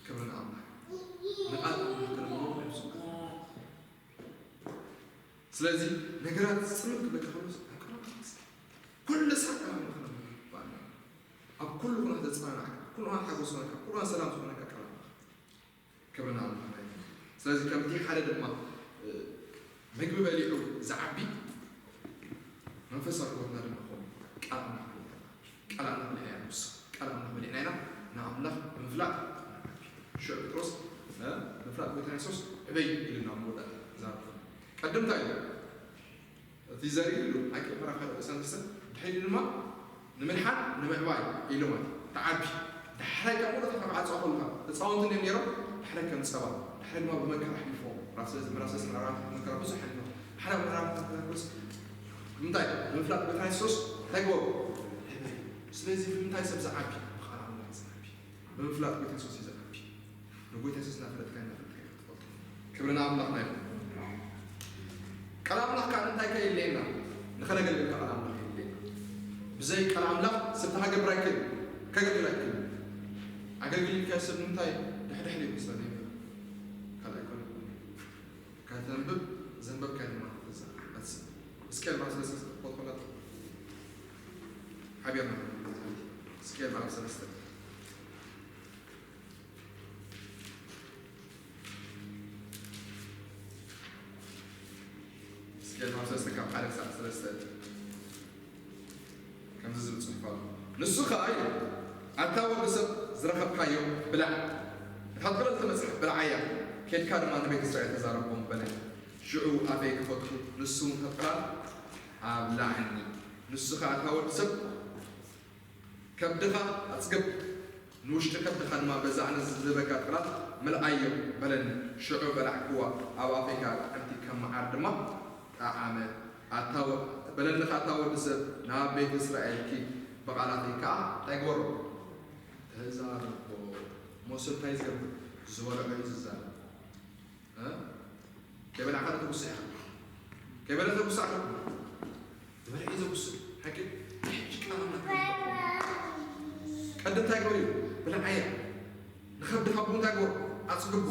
ክብሪ ንኣምላኽ ንቃል ኣምላኽ ከነምሮ ነብሱ ስለዚ ነገራት ዝፅምት ክብለካ ከሎስ ኩሉ ሰብ ኣብ ኩሉ ኩነት ዘፅናናዕካ ኩሉ ኩነት ሓጎስ ዝኾነካ ኩሉ ኩነት ሰላም ዝኾነካ ቃል ኣምላኽ ክብሪ ንኣምላኽ ስለዚ ከምቲ ሓደ ድማ ምግቢ በሊዑ ዝዓቢ መንፈሳዊ ህይወትና ድማ ኾኑ ቃል ኣምላኽ ቃል ኣምላኽ ብልዕና ኢና ንሱ ቃል ኣምላኽ ብልዕና ኢና ንኣምላኽ ብምፍላጥ ሽዑ ጴጥሮስ ምፍላጥ ጎይታ የሱስ ዕበይ ኢልና መወዳእታ ዛረብ ቀደምታ እዩ እቲ ዘርኢ ኢሉ ኣይቀበራ ሓደ ርእሰ ንስተ ድሕሪ ድማ ንምድሓን ንምዕባይ ኢሉ ማለት ተዓቢ ዳሕራይ ካብ ሙሉእ ካብ ዓፅዋ ከለካ ህፃውንቲ እዮም ነይሮም ዳሕራይ ከም ፀባ ዳሕራይ ድማ ብመከራ ኣሕሊፎም ራሰስ ምራሰስ ምዕራባት መከራ ብዙሕ ኣሕሊፎም ሓደ ምዕራብ መከራ ምስ ብምንታይ ብምፍላጥ ጎይታ የሱስ እንታይ ግበሩ ስለዚ ብምንታይ ሰብ ዝዓቢ ብቃል ኣምላኽ ዝዓቢ ብምፍላጥ ጎይታ የሱስ እዩ ዝዓቢ ንጎይታ የሱስ እናፈለጥካ እናፈለጥካ ክትፈልጦ ክብሪ ንኣምላኽና ይኹን ቃል ኣምላኽ ከዓ እንታይ ከየድልየና ንኸነገልግል ከዓ ቃል ኣምላኽ የድልየና ብዘይ ቃል ኣምላኽ ስብቲ ሃገብር ኣይክእል ከገልግል ኣይክእል ኣገልግል ኢልካ ሰብ ንምንታይ ድሕድሕሪ ይመስለኒ ካልኣይ ኮነ ከተንብብ ዘንበብካ ድማ ክትዛረብ እስከ ማስለስ ክትቆጥቆላት ሓቢርና እስከ ማስለስ እስከ ማስለስ ካብ ሓደ ክሳዕ ሰለስተ ከምዚ ዝብል ፅሑፍ ኣሎ ንሱ ከዓ እዩ ኣታ ወዲ ሰብ ዝረኸብካዮ ብላዕ እታ ትቕረፅ መፅሓፍ ብልዓያ ኬድካ ድማ ንቤት እስራኤል ተዛረቦም በለ ሽዑ ኣፈይ ክፈቱ ንሱ እውን ከጥራል ኣብላዕኒ ንሱ ከዓ እታ ወዲ ሰብ ከብድኻ ኣፅግብ ንውሽጢ ከብድኻ ድማ በዛ ኣነ ዝህበካ ጥራት ምልኣዮ በለኒ። ሽዑ በላዕክዋ፣ ኣብ ኣፈይ ከኣ ጥዕምቲ ከም መዓር ድማ ጠዓመት። ኣታ ወ-፣ በለኒ ከኣ፣ ኣታ ወዲ ሰብ፣ ናብ ቤት እስራኤል ኪድ፣ ብቓላተይ ከኣ እንታይ ግበሮ? ተዛረቦ። እሞ ሰብ እንታይ ዝገብር? ዝበልዖ እዩ ዝዛረብ። እ? ከይበላዕካ ዶ ተጉስዕ ኢኻ? ከይበልዐ ተጉስዕ ኣለኩ። ዝበልዐ እዩ ዘጉስዕ። ሓቂ? ናይ ሕጂ ቃል ኣምላኽ ከይበልዐ። ቀደም እንታይ ግበር እዩ? ብልዓያ። ንኸብድኻ ብኡ እንታይ ግበር? ኣጽግቦ።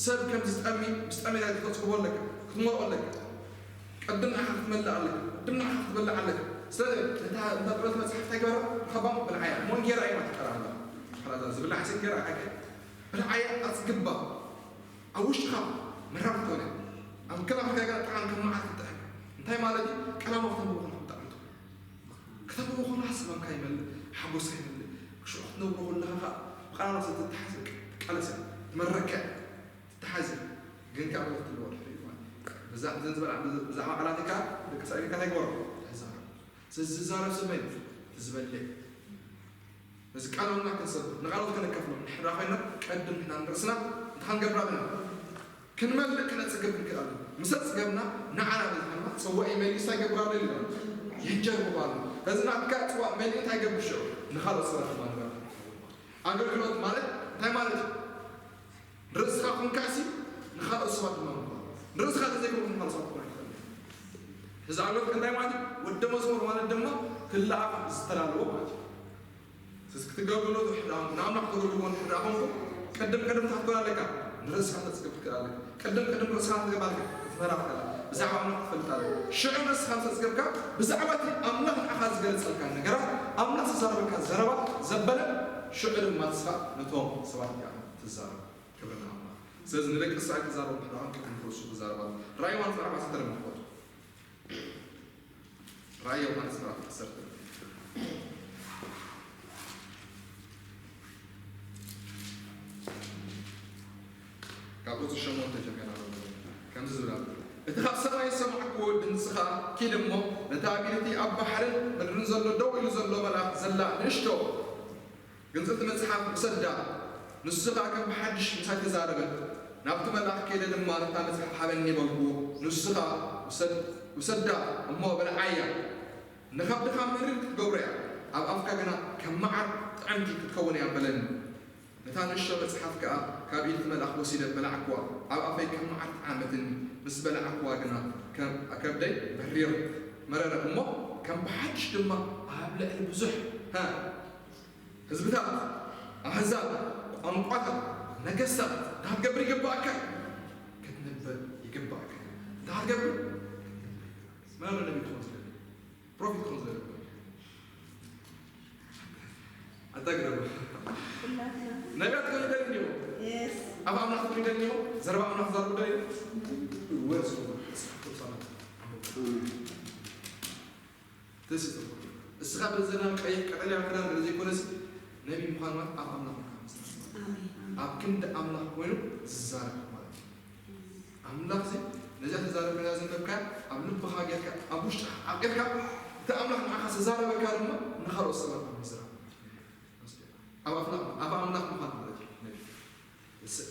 ሰብ ከም ዝጠሚ፣ ምስ ጠመየ ተጽግቦ ኣለካ፣ ክትመልኦ ኣለካ። ቅድም ንዓኻ ክትመልእ ኣለካ፣ ቅድም ንዓኻ ክትበልዕ ኣለካ። ስለዚ ነታ፣ ነታ ጥበልቲ መጽሓፍ እንታይ ግበራ? ርኸባ፣ ብልዓያ። እሞ እንጌራ እያ ትቀርብ ኣላ። ሓላዛ ዝብላዕ ሲ እንጌራ ዓገ። ብልዓያ፣ ኣጽግባ። ኣብ ውሽጥኻ መራር ትኾነ። ኣብ ከናፍርካ ገና ጥዓም ከም መዓር ክትጥዕም። እንታይ ማለት እዩ? ቀላሞ ከተንብቦ ከለኻ ብጣዕሚ ትኾነ። ከተንብቦ ከለኻ ሰላምካ ይመልእ፣ ሓጎስካ ይመልእ። ሽዑ ክትነብሮ ከለኻ ኸኣ ብቐላሉ ሰብ ትተሓዝ፣ ትቃለስ እያ፣ ትመረካ እያ፣ ትተሓዝ እያ። ግን ከኣ መልእኽቲ ኣለዎ ድሕሪኡ ማለት እዩ። ብዛ-፣ ብዘን ዝበላ-፣ ብዛ-፣ ብዛዕባ ቃላት ከኣ ደቂ እስራኤል ከኣ እንታይ ግበሮ? ተዛረቡ። ስለዚ ዝዛረብ ሰብ መን እዩ? እቲ ዝበልዕ። ነዚ ቃል ኣምላኽ ክንሰብኽ፣ ንቓሎት ከነካፍሎም እንድሕር ኮይና፣ ቀድም ንሕና ንርእስና እንታይ ክንገብር ኣለና? ክንመልእ፣ ክነጽግብ ክንክእል ኣለና። ምስ ኣጽገብና፣ ንዓና ብዝሃና ጽዋእ መሊኡ እንታይ ይገብር ኣሎ ኢልና? የጀርብቦ ኣሎ። ነዚ ናትካ ጽዋእ መሊኡ እንታይ ይገብር ሽዑ? ንኻልኦት ሰባት ድማ ንገብር። ኣገልግሎት ማለት እንታይ ማለት እዩ? ንርእስኻ ኮንካሲ ንኻልኦት ሰባት ድማ ምዃን። ንርእስኻ ተዘይኮንካ ንኻልኦት ሰባት ክኾን ይኽእል። እዚ ኣገልግሎት እንታይ ማለት እዩ? ወዲ መዝሙር ማለት ድማ ክለኣኽ ዝተዳለወ ማለት እዩ። ስለዚ ክትገልግሎ ትሕዳኹም፣ ንኣምላኽ ተገልግሎ ትሕዳኹም፣ ቅድም ቅድም እንታይ ክትብል ኣለካ? ንርእስኻ ተጽግብ ክትክእል ኣለካ። ቅድም ቅድም ርእስኻ ክትገብ ኣለካ። ክትመራ ትኽእል ኣለካ። ብዛዕባ ኣምላኽ ክትፈልጥ ኣለካ። ሽዑ ንርእስኻ ምስ ኣጽገብካ፣ ብዛዕባ እቲ ኣምላኽ ንዓኻ ዝገልጸልካ ነገራት፣ ኣምላኽ ዝዛረበካ ዘረባ ዘበለ፣ ሽዑ ድማ ንስኻ ነቶም ሰባት እያ ትዛረብ። ክብሪ ንኣምላኽ። ስለዚ ንደቂ እስራኤል ክዛረቡ ምሕዳሮም ቅድሚ ርእሱ ክዛረባ። ራእይ ዮሃንስ ምዕራፍ ዓሰርተ ምኽፈቱ። ራእይ ዮሃንስ ምዕራፍ ዓሰርተ። ካብ ቁጽሪ ሸሞንተ ጀሚርና ንብሎ። ከምዚ ዝብል ኣሎ። እቲ ካብ ሰማይ ዝሰማዕክዎ ድምጺ ኸኣ፣ ኪድ እሞ ነታ ኣብ ኢድ እቲ ኣብ ባሕርን ምድርን ዘሎ ደው ኢሉ ዘሎ መልኣኽ ዘላ ንእሽቶ ግንጽልቲ መጽሓፍ ውሰዳ፣ ንሱ ኸኣ ከም ብሓድሽ ምሳይ ተዛረበ። ናብቲ መልኣኽ ከይደ ድማ ነታ መጽሓፍ ሃበኒ በልኩዎ። ንሱ ኸኣ ውሰድ-፣ ውሰዳ እሞ ብልዓያ፣ ንኸብድኻ መሪር ክትገብሮ እያ፣ ኣብ ኣፍካ ግና ከም መዓር ጥዕምቲ ክትከውን እያ በለኒ። ነታ ንእሽቶ መጽሓፍ ከኣ ካብ ኢድ እቲ መልኣኽ ወሲደ በላዕክዋ፣ ኣብ ኣፈይ ከም መዓር ጠዓመትኒ። ምስ በላዕክዋ ግና ከም ከብደይ መሪር መረረ እሞ ከም ብሓድሽ ድማ ኣብ ልዕሊ ብዙሕ፣ ሃ፣ ህዝብታት፣ ኣህዛብ፣ ቋንቋታት፣ ነገስታት፣ እንታይ ክትገብር ይግባእካ እዩ? ክትንበብ ይግባእካ እዩ። እንታይ ክትገብር? ክትንበብ። መን ኣሎ ነቢይ ክኾን ዝደሊ? ፕሮፌት ክኾን ዝደሊ? ኣታ ግረባ። ኩላትና። ነቢያት ክኾኑ ይደልዩ እንዲኹም? የስ። ኣፍ ኣምላኽ ክኾኑ ይደልዩ እንዲኹም? ዘረባ ኣምላኽ ክዛረቡ ይደልዩ? ወርስ ቅዱሳት ኣንብቡ። ተስቶ። እስኻ በዘና ቀይሕ ቀጠልያ ክዳን ገለ ዘይኮነስ፣ ነቢ ምዃን ማለት ኣብ ኣምላኽ ምዃን ማለት እዩ። ኣሜን። ኣብ ክንዲ ኣምላኽ ኮይኑ ዝዛረብ ማለት እዩ። ኣምላኽ እዚ ነዚኣ ተዛረብ፣ ነዚኣ ዘንበብካ ኣብ ልብኻ ጌርካ፣ ኣብ ውሽጥኻ ዓቂርካ፣ እቲ ኣምላኽ ንዓኻ ዝተዛረበካ ድማ ንኻልኦት ሰባት ኣብ ምዝራብ። ኣብ ኣፍላ-፣ ኣብ ኣምላኽ ምዃን ማለት እዩ። ነቢ። እስ-፣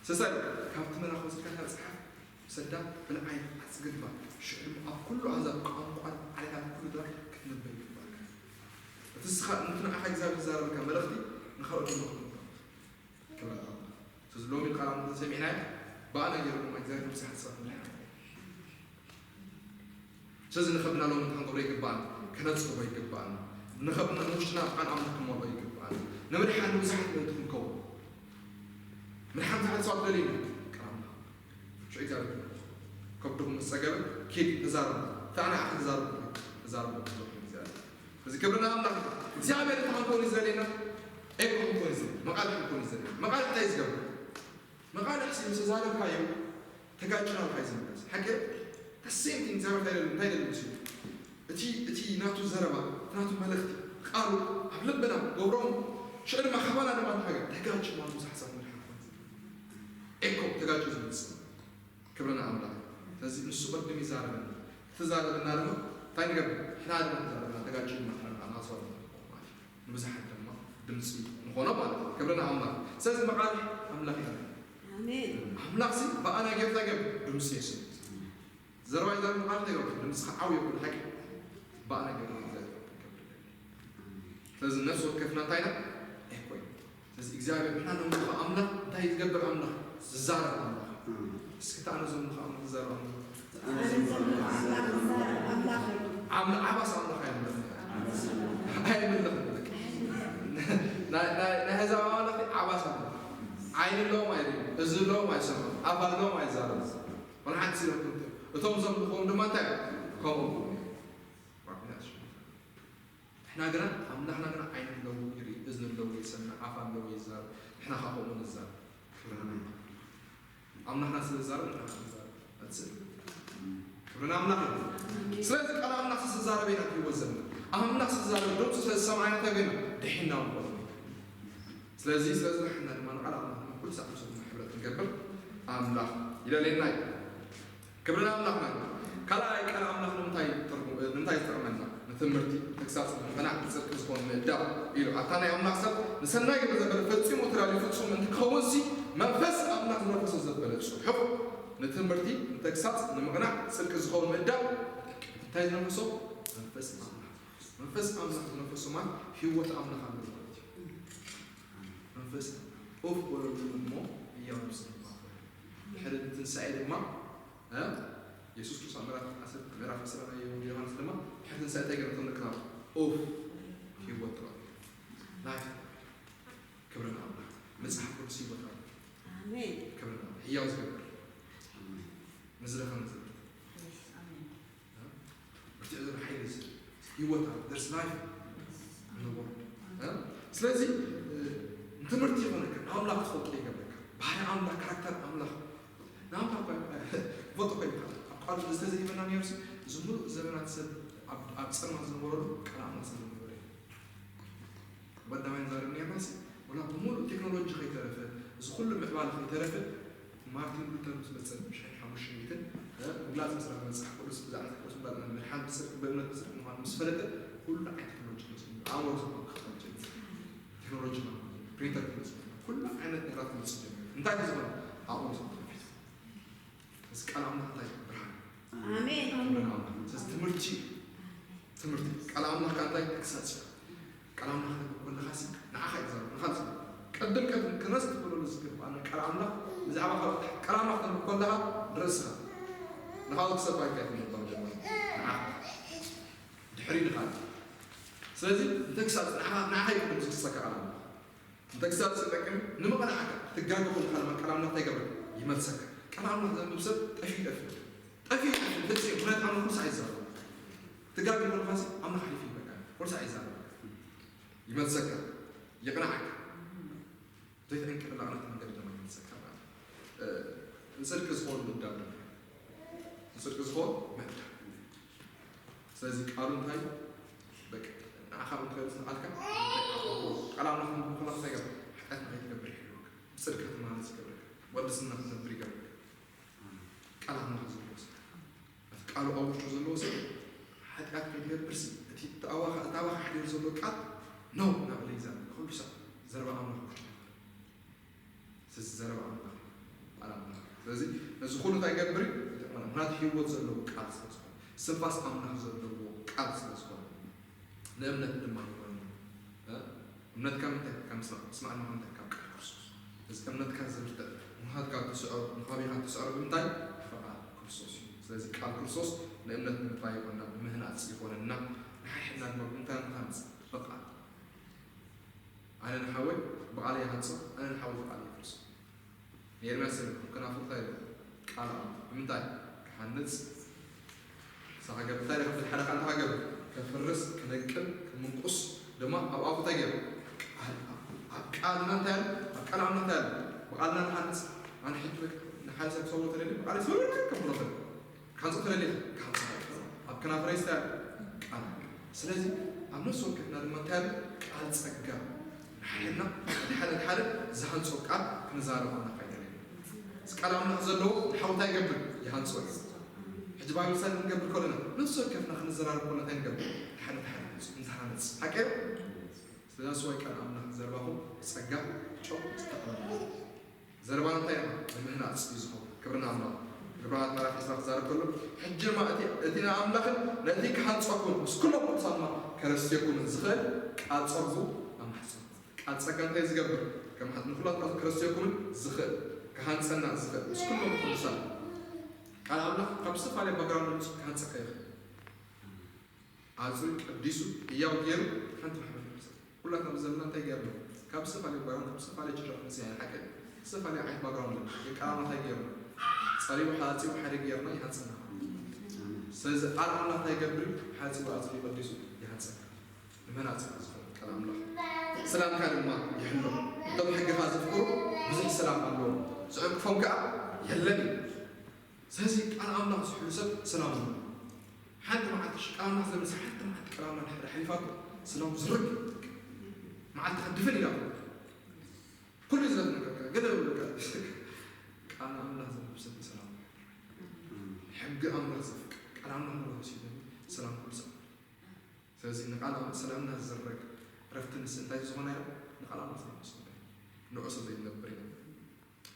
ሰሳይ፣ ካብቲ መላኽ ወሲድካ ካብ ጸሓፍ፣ ሰዳ ብልዓይ ኣጽግባ። ሽዑ ኣብ ኩሉ ኣህዛብ ቋንቋን ዓሌታት ኩሉ ጥራይ ክትንበብ ይግባእካ። እቲ ንስኻ፣ እቲ ንዓኻ እግዚኣብሔር ዝዛረበካ መልእኽቲ ንኻልኦት ድማ ክትንበብ። ክብሪ ኣምላኽ። ስለዚ ሎሚ ቃል ኣምላኽ ሰሚዕናዮ፣ ብኣና ገይሩ ድማ እግዚኣብሔር ብዙሓት ሰባት ምድሓን። ስለዚ ንኸብድና ሎሚ እንታይ ክንገብሮ ይግባእና? ከነጽግቦ ይግባእና። ንኸብድና ንውሽጥና ቃል ኣምላኽ ክንመልኦ ይግባእና። ንምድሓን ንብዙሓት ምእንቲ ክንከውን። ምድሓን ብዙሓት ሰባት ደልዩ እዩ። ቃል ኣምላኽ። ሽዑ እግዚኣብሔር ከብድኹም ምስ ጸገበ፣ ኪድ ተዛረቡ። እታ ንዓኻ ተዛረቡ፣ ተዛረቡ፣ ተዛረቡ እግዚኣብሔር። እዚ ክብሪ ንኣምላኽ። እግዚኣብሔር እንታይ ክንከውን እዩ ዝደልየና? ኤኮ ክንከውን እዩ ዝደልየና። መቓልሕ ክንከውን እዩ ዝደልየና። መቓልሕ እንታይ እዩ ዝገብር? መቓልሕ ሲ ምስ ተዛረብካዮ፣ ተጋጭና ኢልካ እዩ ዝምለስ። ሓቂ? The same thing እግዚኣብሔር እንታይ ደልዩ፣ እንታይ ደልዩ መሲሉ? እቲ፣ እቲ ናቱ ዘረባ፣ እቲ ናቱ መልእኽቲ፣ ቃሉ ኣብ ልብና ገብሮም፣ ሽዑ ድማ ካባና ድማ እንታይ ገይሩ? ተጋጭ ማለት ብዙሕ ሓሳብ ምድሓን። ኤኮ ተጋጭ ዝመጽእ። ክብሪ ንኣምላኽ። ስለዚ ንሱ ቅድም ይዛረበና። ክዛረበና ድማ እንታይ ንገብር? ንሕና ድማ ንዛረበና፣ ተጋጭ ድማ ንሕና ንሓሳብ ንኾን ማለት እዩ። ንብዙሓት ድማ ድምፂ ንኾኖ ማለት እዩ። ክብሪ ንኣምላኽ። ስለዚ መቓልሕ ኣምላኽ እዩ። ኣሜን። ኣምላኽ ሲ ብኣና ጌርካ ገብ ድምፂ የስምዕ። ዘረባ ይዛረብ መቓልሕ እንታይ ይገብር? ድምፅኻ ዓው የብሉ ሓቂ። ብኣና ጌርካ እግዚኣብሔር ይገብር። ስለዚ ነፍሲ ወከፍና እንታይ ኢና? ኤኮ ኢና። ስለዚ እግዚኣብሔር ንሕና ነምልኾ ኣምላኽ እንታይ ዝገብር ኣምላኽ? ዝዛረብ ኣምላኽ። እም። እስኪ እታ ኣነ ዘምልኾ ኣምላኽ ዝዛረብ ኣምላኽ። ኣነ ዘምልኾ ኣምላኽ ዝዛረብ ኣምላኽ። ኣምላኽ። ዓም-፣ ዓባስ ኣምላኽ ኣይምልኽን። ዓባስ ኣምላኽ። ኣይምልኽን። ናይ፣ ናይ፣ ናይ ህዛብ ኣማልኽቲ ዓባስ ኣምላኽ። ዓይኒ ኣለዎም ኣይርእዩ፣ እዚ ኣለዎም ኣይሰምዑ፣ ኣፍ ኣለዎም ኣይዛረቡ። ወላ ሓንቲ ስለ እቶም ዘምልኽዎም ድማ እንታይ ከምኡ ንሕና ግና ኣምላኽና ግና ዓይኒ ኣለዎ ይርኢ፣ እዝኒ ኣለዎ ይሰምዕ፣ ኣፍ ኣለዎ ይዛረብ። ንሕና ከዓ ከምኡ ንዛረብ። ክብሪ ንኣምላኽ። ኣምላኽና ስለ ዝዛረብ ንሕና ከዓ ንዛረብ። ኣትስእ። ክብሪ ንኣምላኽ እዩ። ስለዚ ቃል ኣምላኽ ስለ ዝዛረብ ኢና ህይወት ዘለና። ኣምላኽ ስለ ዝዛረብ ድምፁ ስለ ዝሰማዕና እንታይ ኮይና ድሒና ንኾን። ስለዚ ስለዚ ንሕና ድማ ንቃል ኣምላኽ ኩሉ ሰዓት ምስ ሕብረት ንገብር ኣምላኽ ይደልየና እዩ። ክብሪ ንኣምላኽና። ካልኣይ ቃል ኣምላኽ ንምንታይ ትርጉም ንምንታይ ዝጠቕመና? ንትምህርቲ፣ ተግሳጽ፣ ንምቕናዕ፣ ንጽድቂ ዝኾን ምእዳብ ኢሉ። ኣታ ናይ ኣምላኽ ሰብ ንሰናይ ግብሪ ዘበለ ፈጺሙ ተዳልዩ ፍጹም እንትኸውን ሲ መንፈስ ኣምላኽ ዝነፈሶ ዘበለ ጽሑፍ ንትምህርቲ፣ ንተግሳጽ፣ ንምቕናዕ፣ ጽድቂ ዝኾን ምእዳብ እንታይ ዝነፈሶ? መንፈስ ኣምላኽ። መንፈስ ኣምላኽ ዝነፈሶ ማለት ህይወት ኣምላኽ ኣሎ ማለት እዩ። መንፈስ ኦፍ በለሉ እሞ ህያው ነፍሲ ድማ ድሕሪ ትንሳኤ ድማ እ የሱስ ክርስቶስ ምዕራፍ ዓሰርተ ምዕራፍ ዕስራ ናይ ወንጌል ዮሃንስ ድማ ድሕሪ ትንሳኤ እንታይ ገይሩ? እቶም ደቂ ሰባት ኦፍ ህይወት ተቐቢሉ ላይፍ ክብሪ ንኣምላኽ። መጽሓፍ ቅዱስ ህይወት ኣሎ። ኣሜን። ክብሪ ንኣምላኽ። ህያው ዝገብር ንዝደኸመ ዝብርት ኣሜን። ብርትዕ ዘሎ ሓይሊ እዚ ህይወት ኣሎ። There's life in the world። እ? ስለዚ እ፣ ንትምህርቲ ይኾነካ፣ ንኣምላኽ ትፈልጦ ይገብረካ። ባህሪ ኣምላኽ፣ ካራክተር ኣምላኽ ንኣምላኽ እኳ ይፈልጦ እኳ ይበሃል። ኣብ ቃሉ ዝተዘይበና ነርሲ እዚ ሙሉእ ዘመናት ሰብ ኣብ ኣብ ጸልማት ዝነበረሉ ቃል ኣምላኽ ስለ ዝነበረ እዩ። ቀዳማይ ንዛረብ ነርና ሲ ወላ ብምሉእ ቴክኖሎጂ ከይተረፈ፣ እዚ ኩሉ ምዕባለ ከይተረፈ፣ ማርቲን ሉተር ምስ መጸ ብ ሺሕ ሓሙሽተ ሚእትን ምግላጽ ምስራሕ መጽሓፍ ቅዱስ ብዛዕባ ቅዱስ ምግላጽ ምድሓን ብጽድቂ ብእምነት ብጽድቂ ምዃኑ ምስ ፈለጠ ኩሉ ዓይነት ቴክኖሎጂ መጽኡ። ኣእምሮ ዝኾነ ክኸውን ይችላል። ቴክኖሎጂ ማለት ፕሪንተር ክመጽእ ይችላል። ኩሉ ዓይነት ነገራት ክመጽእ ጀሚሩ። እንታይ ክዝኾነ ኣእምሮ ሰብ ተኸፊቱ። እዚ ቃል ኣምላኽ እንታይ እዩ? ብርሃን። ኣሜን። ስለዚ ትምህርቲ ትምህርቲ ቃል ኣምላኽ ቃል እንታይ ተግሳጽ እዩ። ቃል ኣምላኽ ተንብብ ከለኻ ሲ ንዓኻ እዩ ዝዛረብ፣ ንኻልእ ዝዛረብ። ቅድም ቅድም ክነስ ክትብለሉ ዝግብኣና ቃል ኣምላኽ ብዛዕባ ካልኦት ቃል ኣምላኽ ተንብብ ከለኻ ንርእስኻ ንኻልኦት ክሰብካ ኢልካ ኣይትንብብ መጀመርያ ንዓኻ ድሕሪ ንኻልእ። ስለዚ ንተግሳጽ ንዓኻ ንዓኻ እዩ ቅድም ዝግስጸካ ቃል ኣምላኽ። ንተግሳጽ ዝጠቅም ንምቕናዕካ ትጋገ ከለኻ ድማ ቃል ኣምላኽ እንታይ ይገብረካ? ይመልሰካ። ቃል ኣምላኽ ዘንብብ ሰብ ጠፊኡ ይጠፍእ። ጠፊኡ ይጠፍእ። ፍጽም ኩነት ኣምላኽ ኩሉ ሳዕ ይዛረብ። ትጋገ ከለኻሲ ኣምላኽ ሓሊፉ ይህበካ። ኩሉ ሳዕ ይዛረብ። ይመልሰካ። ይቕናዕካ። ዘይትዕንቅፍላ ቅናዕቲ መንገዲ ድማ ይመልሰካ ማለት እዩ። እ፣ ንጽድቂ ዝኾኑ ምእዳብ ድማ። ንጽድቂ ዝኾኑ ምእዳብ። ስለዚ ቃሉ እንታይ በቃ ንዓኻ እውን ክገልጽ ንቓልካ ቃል ኣምላኽ ንብኸላ እንታይ ገር ሓጢኣት ንኸይትገብር ይሕልወካ። ብጽድቂ ክትመላለስ ይገብረካ። ወዲ ስና ክትነብር ይገብረካ። ቃል ኣምላኽ ዘለዎ ሰብ እቲ ቃሉ ኣብ ውሽጡ ዘለዎ ሰብ ሓጢኣት ከይትገብርሲ እቲ እታባኻ እታባኻ ሓዲሩ ዘሎ ቃል ነው ናብ ለይዛ ኩሉ ሰብ ዘረባ ኣምላኽ ውሽጡ ነበር። ስለዚ ዘረባ ኣምላኽ እዩ። ቃል ኣምላኽ እዩ። ስለዚ ነዚ ኩሉ እንታይ ይገብር እዩ? ይጠቕመና። ምኽንያቱ ህይወት ዘለዎ ቃል ስለ ዝኾነ፣ ስንፋስ ኣምላኽ ዘለዎ ቃል ስለ ዝኾነ፣ ንእምነት ድማ ይኾነና። እ? እምነትካ ምንታይ? ካብ ምስማዕ፣ ምስማዕ ድማ ምንታይ? ካብ ቃል ክርስቶስ። እዚ እምነትካ ዘብርትዕ፣ ንኻትካ ትስዕሮ፣ ንኻቢኻ ትስዕሮ ብምንታይ? ብቃል ክርስቶስ እዩ። ስለዚ ቃል ክርስቶስ ንእምነት ንምጥራይ ይኾነና፣ ንምህናጽ ይኾነና፣ ንሓድሕድና ድማ ብምንታይ ንሃንጽ? ብቃል። ኣነ ንሓወይ ብቓለይ ይሃንጾ፣ ኣነ ንሓወይ ብቓለይ የፍርሶ። ንኤርምያስ ይብል፣ ከናፍሩ እንታይ ይብል? ቃል ኣምላኽ። ንምንታይ? ክሃንጽ፣ ንስኻ ገብር፣ እንታይ ኢኻ? ሓደ ቃል እንታይ ገብር? ከፍርስ፣ ክነቅል፣ ክምንቁስ፣ ድማ ኣብ ኣፉ እንታይ ገይሩ? ቃል፣ ኣብ ቃልና እንታይ ኣለ? ኣብ ቃል ኣምላኽ እንታይ ኣለ? ብቓልና ንሃንጽ። ኣነ ሕጂ በቃ ንሓደ ሰብ ክሰብሮ ተደልየ፣ ብቓለይ ሰብሮ ከብሎ ተደልየ። ክሃንጾ ተደልየ፣ ክሃንጾ። ኣብ ከናፍረይ እንታይ ኣለ? ቃል። ስለዚ ኣብ ነፍሲ ወከፍና ድማ እንታይ ኣለ? ቃል ጸጋ። ንሓድሕድና፣ እቲ ሓደ፣ እቲ ሓደ ዝሃንጾ ቃል ክንዛረብ ኣምላኽ ኣይደልየና። እዚ ቃል ኣምላኽ ዘለዎ ንሓው እንታይ ይገብር? ይሃንጾ እዩ። ሕጂ ባይብል ስታዲ ክንገብር ከለና፣ ነፍሲ ወከፍና ክንዘራረብ ከለና እንታይ ንገብር? ሓደ፣ ሓደ ንሃንጽ፣ ንሃንጽ። ሓቂ እዩ? ስለዚ ስዋይ ቃል ኣምላኽ ዘረባኹም ብጸጋ ጨው ዝተቐመመ። ዘረባና እንታይ ኢኻ? ንምህናጽ እዩ ዝኸውን። ክብሪ ንኣምላኽ። ዕብራውያን ምዕራፍ ዕስራ ክዛረብ ከሎ፣ ሕጂ ድማ እቲ፣ እቲ ንኣምላኽን ነቲ ክሃንጸኩምን ምስ ኩሎም ቅዱሳን ድማ ከረስየኩምን ዝኽእል ቃል ጸጉ ኣማሕጸንኩ። ቃል ጸጋ እንታይ ዝገብር? ከም ሓ-፣ ንኹላትኩም ከረስየኩምን ዝኽእል፣ ክሃንጸና ዝኽእል፣ ምስ ኩሎም ቅዱሳን። ቃል ኣምላኽ ካብ ዝተፈላለየ ባክግራውንድ መጺኡ ክሃንጸካ ይኽእል። ኣጽዩ ቀዲሱ ህያው ገይሩ ሓንቲ ማሕበር ይመስል። ኩላትና ብዘመና እንታይ ገይርና? ካብ ዝተፈላለየ ባክግራውንድ፣ ካብ ዝተፈላለየ ጭራ ክንስያ ሓቂ። ዝተፈላለየ ዓይነት ባግራውንድ ኣለና። ግን ቃል ኣምላኽ እንታይ ገይርና? ጸሪቡ ሓጺቡ ሓደ ገይርና ይሃንጸና። ስለዚ ቃል ኣምላኽ እንታይ ይገብር እዩ? ሓጺቡ ኣጽሪዩ ቀዲሱ ይሃንጸና። ንመናጽ ዝኸውን ቃል ኣምላኽ ሰላምካ ድማ ይሕሎ። እቶም ሕግኻ ዘፍቅሩ ብዙሕ ሰላም ኣለዎም፣ ዝዕንቅፎም ከኣ የለን እዩ። ስለዚ ቃል ኣምላኽ ዝሕሉ ሰብ ሰላም ኣለዎ። ሓንቲ መዓልቲ ቃል ኣምላኽ ዘምልስ ሓንቲ መዓልቲ ቃል ኣምላኽ ድሕሪ ሓሊፋቶ ሰላሙ ዝርግ መዓልቲ ከድፍን ኢላ ኩሉ ዝለት ነገር ገለ ብቃ ቃል ኣምላኽ ዘንብብ ሰብ ሰላም ሕጊ ኣምላኽ ዘፍቅር ቃል ኣምላኽ ንጎ ሲለ ሰላም ኩሉ ሰብ። ስለዚ ንቃል ኣም- ሰላምና ዝዘረግ ዕረፍቲ ንስ እንታይ ዝኾነ ንቃል ኣምላኽ ዘይመስል ንዑ ሰብ ዘይነብር ኢና።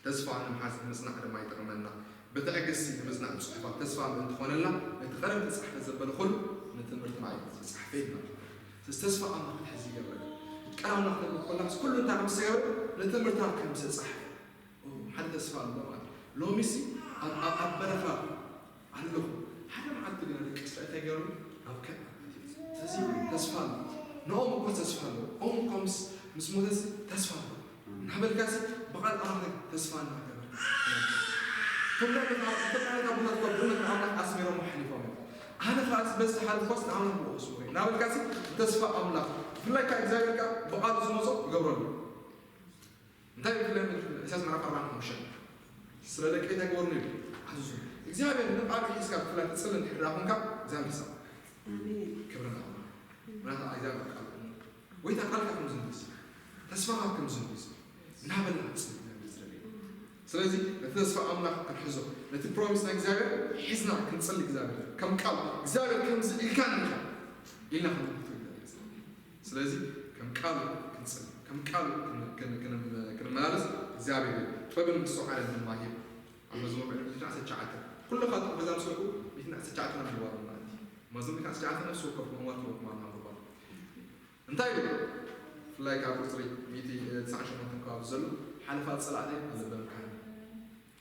ተስፋ ንምሓዝ ንምጽናዕ ድማ ይጠቕመና። ብትዕግስቲ ንምጽናዕ ጽሑፋት ተስፋ ምእንቲ ኾነልና ነቲ ቀደም ተጻሕፈ ዘበለ ኩሉ ንትምህርትና እዩ ዝተጻሕፈ ይብለና። ስለዚ ተስፋ ኣምላኽ ክትሕዝ ይገብረካ። ቃል ኣምላኽ ተንብብ ከለኻስ ኩሉ እንታይ ከም ዝተገብረ ንትምህርትና ከም ዝተጻሕፈ ሓደ ተስፋ ኣሎ ማለት እዩ። ሎሚሲ ኣብ ኣብ- ኣብ በረኻ ኣለኹ። ሓደ መዓልቲ ግና ደቂ እስራኤል እንታይ ገይሮም ናብ ከነኣን ኣትዮም። ስለዚ ተስፋ ኣሎ። ንኦም እኮ ተስፋ ኣሎ። ኦም እኮ ምስ ምስ ሞተሲ ተስፋ ኣሎ። እናበልካሲ ብቓል ኣምላኽ ተስፋ እናገበርካ ትነብር። ከም ናይ ቤት ኣቦታት እኮ ብእምነት ንኣምላኽ ኣስሚሮም ሓሊፎም እዮም። ኣነ ከኣ በዚ ሓለፍኳስ ንኣምላኽ ብኡ ክስውር እዩ እናበልካሲ ብተስፋ ኣምላኽ ብፍላይ ከኣ እግዚኣብሔር ከኣ ብቓሉ ዝመጾ ይገብረሉ። እንታይ ብፍላይ ኢሳያስ ምዕራፍ ኣርባዕተ ሓሙሽተ ስለ ደቀይ እንታይ ግበሩኒ ይብል ኣዝዙ እግዚኣብሔር ንቃሉ ሒዝካ ብፍላይ ትጽሊ እንድሕር ደኣ ኮንካ እግዚኣብሔር ይሰምዓካ። ክብሪ ንኣምላኽ። ምክንያቱ እግዚኣብሔር ቃል እሙን እዩ። ጎይታ ቃልካ ከም ዝምልስ ተስፋኻ ከም ዝምልስ እናበልና ንጽሊ እግዚኣብሔር ዝደልየና። ስለዚ ነቲ ተስፋ ኣምላኽ ክንሕዞ ነቲ ፕሮሚስ ናይ እግዚኣብሔር ሒዝና ክንጽሊ እግዚኣብሔር ከም ቃል እግዚኣብሔር ከምዚ ኢልካኒ ኢኻ ኢልና ክንምልከቶ እግዚኣብሔር ይጽሊ። ስለዚ ከም ቃሉ ክንጽሊ ከም ቃሉ ክን- ክን- ክን- ክንመላለስ እግዚኣብሔር እዩ። ጥበብን ምስትውዓልን ድማ ይህብ። ኣብ መዝሙር ሚእትን ዓሰርተ ትሽዓተ ኩሉ ካብ ጥቕሚ ዛም ስርሑ ሚእትን ዓሰርተ ትሽዓተ ናብ ምንባር ማለት እዩ። መዝሙር ሚእትን ዓሰርተ ትሽዓተ ነፍሲ ወከፍኩም እዋን ክህበኩም ኣምላኽ ምባል እንታይ ይብል? ብፍላይ ካብ ቁፅሪ ሚእቲ ትስዓን ሸሞንተን ከባቢ ዘሎ ሓለፋ ፀላእተይ ኣለበምካኒ።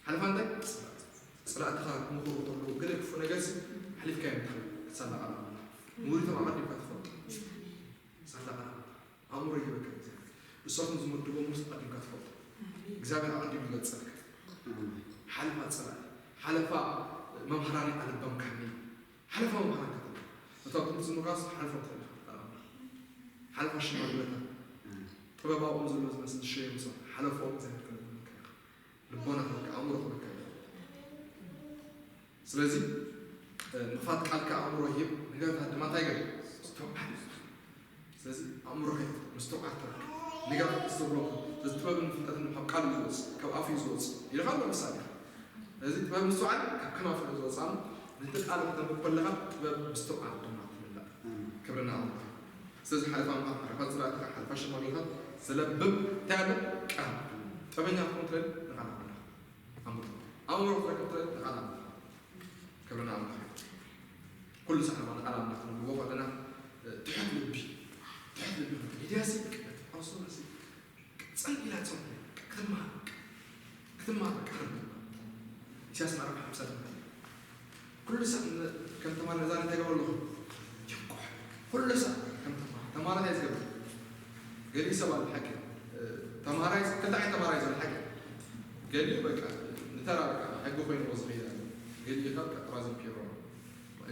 ሓለፋ እንታይ? ፀላእቲ። ፀላእትኻ ክመኽሩ ከለዉ ገለ ክፉእ ነገርሲ ሓሊፍካዮም ትኽእል ክትሳላ ቃል ኣምላኽ። ምውሪቶም ኣቐዲምካ ትፈልጦ። ሳላ ቃል ኣምላኽ። ኣእምሮ ይህበካ እግዚኣብሔር። ንሳቶም ዝመድቦም ርስ ኣቐዲምካ ትፈልጦ። እግዚኣብሔር ኣቐዲሙ ይገልጸልካ። ሓለፋ ፀላእቲ፣ ሓለፋ መምሃራን ኣለበምካኒ። ሓለፋ መምሃራን ከተማ እታ ትምህርቲ ምርቃስ ሓለፋ ትፈልጥ ቃል ኣምላኽ። ሓለፋ ሽማግለታት ጥበባኦም ዘሎ ዝመስል ዝሸየሙ ሰብ ሓለፎም እግዚኣብሔር ክነግረካ ኢኻ። ልቦና ክህበካ ኣእምሮ ክህበካ ኢኻ። ስለዚ ምኽፋት ቃልካ ኣእምሮ ይህብ፣ ንገርታት ድማ እንታይ ገር ስተውዓል። ስለዚ ኣእምሮ ምስትውዓል ተረክ ንገር ዝብሎ ስለዚ ጥበብን ፍልጠትን ካብ ቃል እዩ ዝወፅ፣ ካብ ኣፍ እዩ ዝወፅ ኢልካ ኣሎ ምሳሌ። ስለዚ ጥበብ ምስትውዓል ካብ ከናፍር እዩ ዝወፅ ኣሎ። ነቲ ቃል ክተንብብ ከለካ ጥበብ ምስትውዓል ድማ ትምላእ። ክብርና ኣምላኽ። ስለዚ ሓለፋ ምዃን ሓለፋ ዝራእቲ ሓለፋ ሽማግለታት ዘለብብ እንታይ ኣሎ ቃል ጥበበኛ ትኾን ትለል ንቃል ኣምላኽ ኣምር ኣእምሮ ክረክብ ትለል ንቃል ኣምላኽ። ክብርና ኣምላኽ። ኩሉ ሳዕ ድማ ንቃል ኣምላኽ ንብዎ ከለና ትሕት ልቢ ትሕት ልቢ ሊድያሲ ኣውሶ ጸን ኢላ ጸን ክትማር ክትማር ክትማር ኢሳያስ ምዕራፍ ሓምሳ ድማ ኩሉ ሰብ ከም ተማሪ ነዛ እንታይ ገበሩ ኣለኹ ይንቆሕ ኩሉ ሰብ ከም ተማሪ ተማሪ እንታይ ዝገብር ገሊኡ ሰብ ኣሎ ሓቂ ተማራይ ክልተ ዓይነት ተማራይ ዘሎ ሓቂ ገሊኡ በቃ ንተራ በቃ ሕጊ ኮይንዎ ዝኸይድ ኣሎ ገሊኡ ካብ ቀጥራ ዘምኪሮ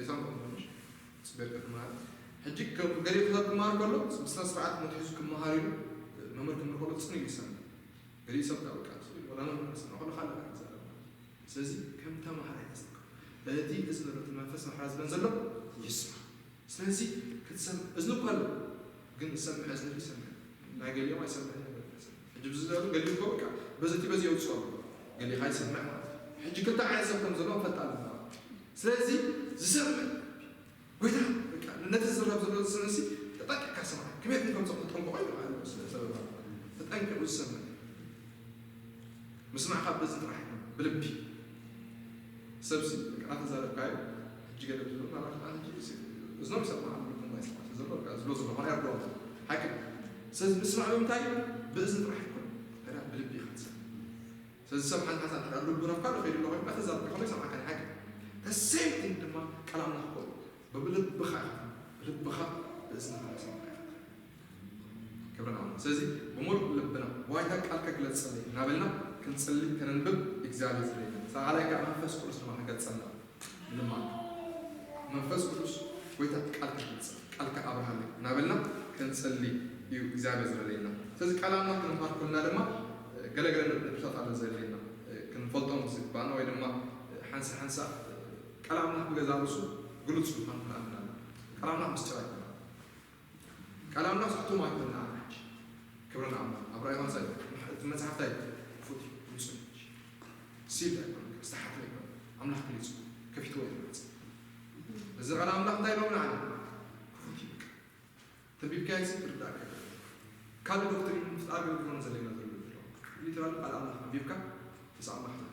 ኢሳም ከምሽ ጽቤር ከተማር ሕጂ ገሊኡ ክሳብ ክመሃር ከሎ ስነ ስርዓት መትሒዙ ክመሃር ኢሉ መምህር ክምህር ከሎ ጽን ይሰም ገሊኡ ሰብ ካብ በቃ ወላ መምህር ስምዕ ከሎ ካልእ ዝዛረብ ስለዚ ከም ተማሃራይ ተስምዕ እቲ እዚ ዘሎ እቲ መንፈስ መሓራ ዝበን ዘሎ ይስማ ስለዚ ክትሰምዕ እዝኒ እኳ ኣሎ ግን ዝሰምዕ እዝኒ ይሰምዕ ናይ ገሊኦም ኣይሰምዕ ሕጂ ብዚ ዘሉ ገሊኡ እኮ በቃ በዚ እቲ በዚ የውፅኦ ገሊኻ ይሰምዕ ማለት ሕጂ ክልተ ዓይነት ሰብ ከም ዘሎ ፈጣ ኣለና ስለዚ ዝሰምዕ ጎይታ ነቲ ዝረብ ዘሎ ዝሰምዕሲ ተጠንቂቕካ ስምዓ ክመይ ከም ከም ተጠንቅቆ ይበሃል ተጠንቂቑ ዝሰምዕ ምስማዕካ በዚ ጥራሕ ኣይኮነ ብልቢ ሰብሲ በቃ እናተዛረብካዮ ሕጂ ገለ ዝብሎ ናባኻ ሕጂ እዝኖም ይሰምዓ ብልኩም ኣይሰማዕ ስለ ዘሎ በቃ ዝብሎ ዘሎ ኾነ ያርድኦም ሓቂ ስለዚ ምስማዕ ብምንታይ ብእዝኒ ጥራሕ ኣይኮነ ታዲያ ብልቢ ኢኻ ትሰምዕ ስለዚ ሰብ ሓንቲ ሓሳብ እንድሕር ልቡ ናብ ካልእ ከይዱ ኣሎ ኮይኑ እናተዛረብካ ከሎ ይሰምዓካ ሓቂ ተሰይምቲን ድማ ቃል ኣምላኽ ኮ ብልብኻ ኢኻ ብልብኻ ብእዝንኻ ሰምዓ ኢኻ ክብርን ኣምላኽ ስለዚ ብምሉእ ልብና ዋይታ ቃልካ ግለጸለይ እናበልና ክንጽሊ፣ ከነንብብ እግዚኣብሔር ዝደልየና። ሳልሳይ ከዓ መንፈስ ቅዱስ ድማ ክገልጸልና ንልማን። መንፈስ ቅዱስ ጎይታ ቃልካ ግልጽ፣ ቃልካ ኣብርሃለይ እናበልና ክንጽሊ እዩ እግዚኣብሔር ዝደልየና። ስለዚ ቃል ኣምላኽ ክንምሃር ከለና ድማ ገለገለ ነጥብታት ኣሎ ዘድልየና ክንፈልጦም ዝግባእና ወይ ድማ ሓንሳ ሓንሳ ቃል ኣምላኽ ብገዛ ርእሱ ግሉጽ ምዃኑ ክንኣምን ኣለና። ቃል ኣምላኽ ምስጢር ኣይኮነን። ቃል ኣምላኽ ስሕቱም ኣይኮነን። ኣምላኽ ክብሪ ንኣምላኽ። ኣብ ራእይ ዮሃንስ እቲ መጽሓፍ እንታይ ክፉት እዩ፣ ግሉጽ እዩ። ሲል ኣይኮነን፣ ዝተሓትመ ኣይኮነን። ኣምላኽ ገሊጹ ከፊትዎ እዩ መጽሓፍ። እዚ ቃል ኣምላኽ እንታይ ኢሎም ንዓና ክፉት እዩ። ተንቢብካዮ ሲ ክርዳእካ ይኽእል። ካልእ ዶክትሪን ምፍጣር ግን ዝኾነ ዘለና ዘሎ ዘሎ። ሊትራሊ ቃል ኣምላኽ ኣንቢብካ ተሰማማዕታ።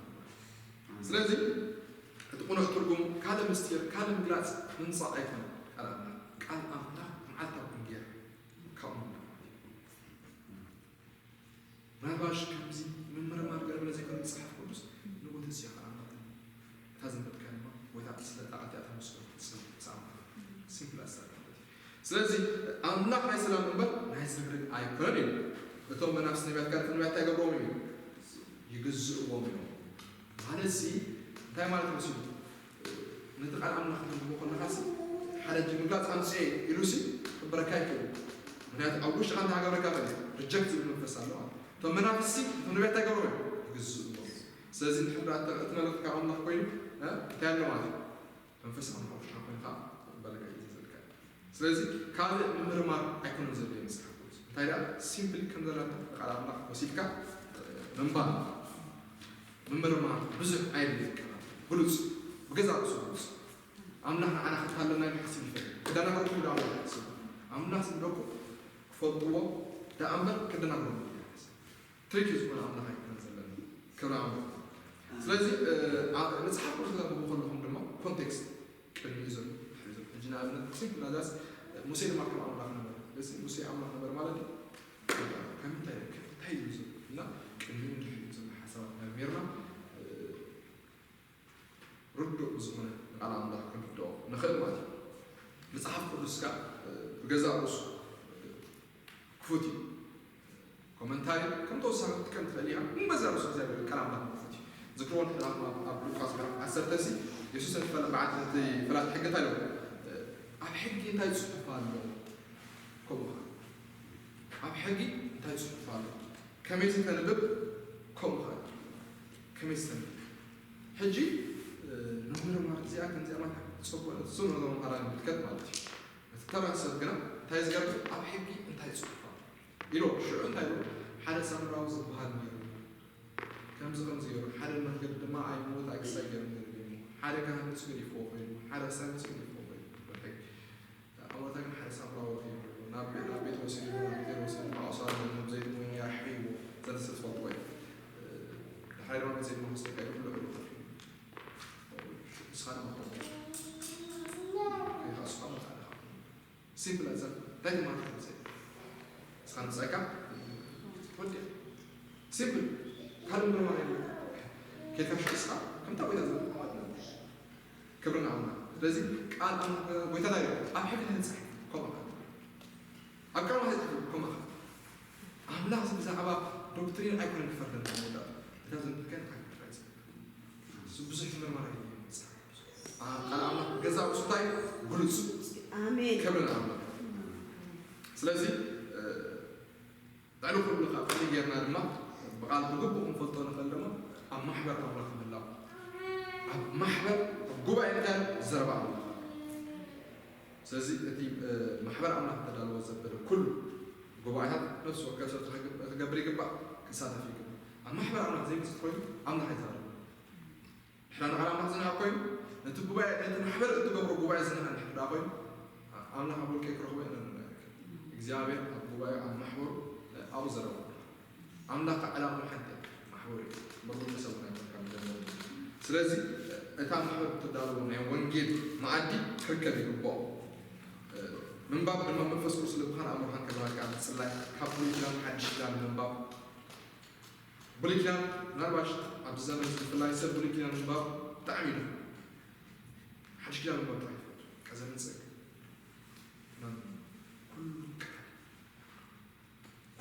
ስለዚ እቲ ቁኑዕ ትርጉም ካልእ ምስጢር ካልእ ምግላጽ ምምጻእ ኣይኮነን። ቃል ኣምላኽ ቃል ኣምላኽ መዓልታዊ ክንገር ካብኡ ንብላ። ምናልባሽ ከምዚ ምምርማር ገለ ገለ ዘይኮነ መጽሓፍ ቅዱስ ንቦተ እዚኣ ቃል ኣምላኽ እታ ዘንበብካያ ድማ ወይ እታ ትስለጣ እቲኣ ተመስሎ ትሰምዕ ትሰምዕ። ሲምፕል ኣሳብ ማለት እዩ። ስለዚ ኣምላኽ ናይ ሰላም እምበር ናይ ዝርግርግ ኣይኮነን እዩ። እቶም መናፍስቲ ነቢያት ካልእ ነቢያት እንታይ ገብርዎም እዩ? ይግዝእዎም እዮም። ማለት ሲ እንታይ ማለት መሲሉ? ነቲ ቃል ኣምላኽ ተንብቦ ከለኻ ሲ ሓደ እጅ ምግላጽ ኣምጽኤ ኢሉ ሲ ክበረካ ይክእል። ምክንያቱ ኣብ ውሽጥኻ እንታይ ሃገረካ ፈለ ሪጀክት ዝብል መንፈስ ኣለዋ። እቶም መናፍስቲ እቶም ነቢያት እንታይ ገብሩ ይግዝእዎ። ስለዚ ንሕና እቲ መልእክቲ ካብ ኣምላኽ ኮይኑ እንታይ ኣሎ ማለት እዩ? መንፈስ ኣምላኽ ውሽጥካ ኮይኑ ከዓ በለካ እዩ ዘልካ። ስለዚ ካልእ ምምርማር ኣይኮነን ዘድልዮ መጽሓፍ ቅዱስ። እንታይ ደኣ ሲምፕሊ ከም ዘለና ቃል ኣምላኽ ወሲድካ ምንባብ ምምርማር ብዙሕ ኣይድልየካ። ግሉጽ ብገዛ ርእሱ ግሉጽ ኣምላኽ ንዓና ክታለና ይሓስብ ይፈልጥ። ክደናገርኩም ዶ ኣምላኽ ይሓስብ? ኣምላኽ ዝብለኩ ክፈልጥዎ ደኣ እምበር ክደናገርኩም ይሓስብ። ትሪክ ዝኾነ ኣምላኽ ኣይኮነን ዘለና። ክብሪ ኣምላኽ። ስለዚ መጽሓፍ ቅዱስ ከተንብቡ ከለኹም ድማ ኮንቴክስት ቅድሚኡ ዘሎ ድሕሪ ዘሎ። ሕጂ ንኣብነት ሲምፕል ናዛስ ሙሴ ድማ ከም ኣምላኽ ነበረ። ስለዚ ሙሴ ኣምላኽ ነበረ ማለት እዩ። ካብ ምንታይ ካብ እንታይ እዩ ዘሎ እና ቅድሚኡ ድሕሪኡ ዘሎ ሓሳባት መርሚርና ርዱእ ብዝኾነ ንቃል ኣምላኽ ክንርድኦ ንኽእል ማለት እዩ። መጽሓፍ ቅዱስ ከዓ ብገዛእ ርእሱ ክፉት እዩ። ኮመንታሪ ከም ተወሳኺ ክትጥቀም ትኽእል ኢኻ። ንገዛእ ርእሱ እግዚኣብሔር ቃል ኣምላኽ ክፉት እዩ። ዝክርዎ እንተ ኣብ ሉቃስ ምዕራፍ ዓሰርተ ሲ የሱስ ነቲ ፈላጢ በዓል ነቲ ፈላጢ ሕጊ እንታይ ኢልዎ? ኣብ ሕጊ እንታይ ጽሑፍ ኣሎ? ከምኡ ኸኣ ኣብ ሕጊ እንታይ ጽሑፍ ኣሎ? ከመይ ዝተንብብ ከምኡ ኸኣ ከመይ ዝተንብብ። ሕጂ ንምርማር እዚኣ ከምዚኣ ማለት ጽቡቕ ነቲ ስም ነዞም መሃራን ይምልከት ማለት እዩ። እቲ ተራ ሰብ ግና እንታይ ዝገብር ኣብ ሕጊ እንታይ ጽሑፍ ኣሎ ኢሎ ሽዑ እንታይ ኢሉ ሓደ ሳምራዊ ዝበሃል ነይሩ ከምዚ ከምዚ ገይሩ ሓደ መርገድ ድማ ኣይሞት ኣይክሳይ ገይሩ ነይሩ ሓደ ካህን ንሱ ገዲፍዎ ኮይኑ ሓደ ሳይ ንሱ ገዲፍዎ ኮይኑ ኣሞታ ግን ሓደ ሳምራዊ ናብ ቤት ወሲዱ ናብ ቤት ወሲዱ ማእሳሩ ዘይት ኮይኑ ያሕይዎ ዘንተ ትፈልጥዎ እዩ። ድሓይ ድማ ቤት ዘይት መስተካ ይብሉ ንስኻ ንመኾኑ ከይኻስኻ መጣለኻ ሲምፕል ኣንሰር እንታይ ማለት እዩ? ንስኻ ንፀካ ወዲያ ሲምፕል ካልእ ምንም ማለት የለ። ከይካ ሽስኻ ከምታ ጎይታ ዝብል ማለት ነው። ክብሪ ንኣምላኽ። ስለዚ ቃል ኣምላኽ ጎይታ እንታይ ይብል? ኣብ ሕጊ ተንጽሕ ከምኡ ኣብ ቃል ኣምላኽ ይጽሕፍ ከምኡ ኣምላኽ ብዛዕባ ዶክትሪን ኣይኮነን ክፈርደና መወዳእታ እታ ዘንብከን ሓቂ ጥራይ ይጽሕፍ። ብዙሕ ትምህር ማለት እዩ። ቃል ኣምላኽ ገዛ ርእሱ እንታይ ግሉጽ ኣሜን። ክብሪ ንኣምላኽ። ስለዚ ልዕሊ ኩሉ ካብ ከመይ ጌርና ድማ ብቓል ብግቡእ ክንፈልጦ ንኽእል ድማ ኣብ ማሕበር ኣምላኽ ምህላው ኣብ ማሕበር ኣብ ጉባኤ እንታይ ዘረባ ኣምላኽ ስለዚ እቲ ማሕበር ኣምላኽ ተዳልዎ ዘበለ ኩሉ ጉባኤታት ነፍሲ ወከፍ ሰብ ክገብር ይግባእ፣ ክሳተፍ ይግባእ። ኣብ ማሕበር ኣምላኽ ዘይመፅእ ኮይኑ ኣምላኽ ኣይዛረብ። ሕራን ዓላማ ዝና ኮይኑ ነቲ ጉባኤ ነቲ ማሕበር እትገብሮ ጉባኤ ዝና እንድሕር ደኣ ኮይኑ ኣምላኽ ኣብ ውልቀ ክረኽቦ የለን። እግዚኣብሔር ኣብ ጉባኤ ኣብ ማሕበሩ ኣብኡ ዘረባ ኣምላኽ ዓላማ ሓንቲ ማሕበሩ እዩ። መርዶ ሰብ ናይ መልካም ዘመን ስለዚ እታ ማሕበር እትዳለዎ ናይ ወንጌል መኣዲ ክርከብ ይግባኦ። ምንባብ ድማ መንፈስ ቅዱስ ልብኻን ኣእምሮኻን ከብራካ ምፅላይ ካብ ብሉይ ኪዳን ሓድሽ ኪዳን ምንባብ ብሉይ ኪዳን ምናልባሽ ኣብዚ ዘመን እዚ ብፍላይ ሰብ ብሉይ ኪዳን ምንባብ ብጣዕሚ እዩ ሓድሽ ኪዳን ምንባብ ብጣዕሚ ይፈቱ ቀዘምን ፀግ ኩሉ ቃል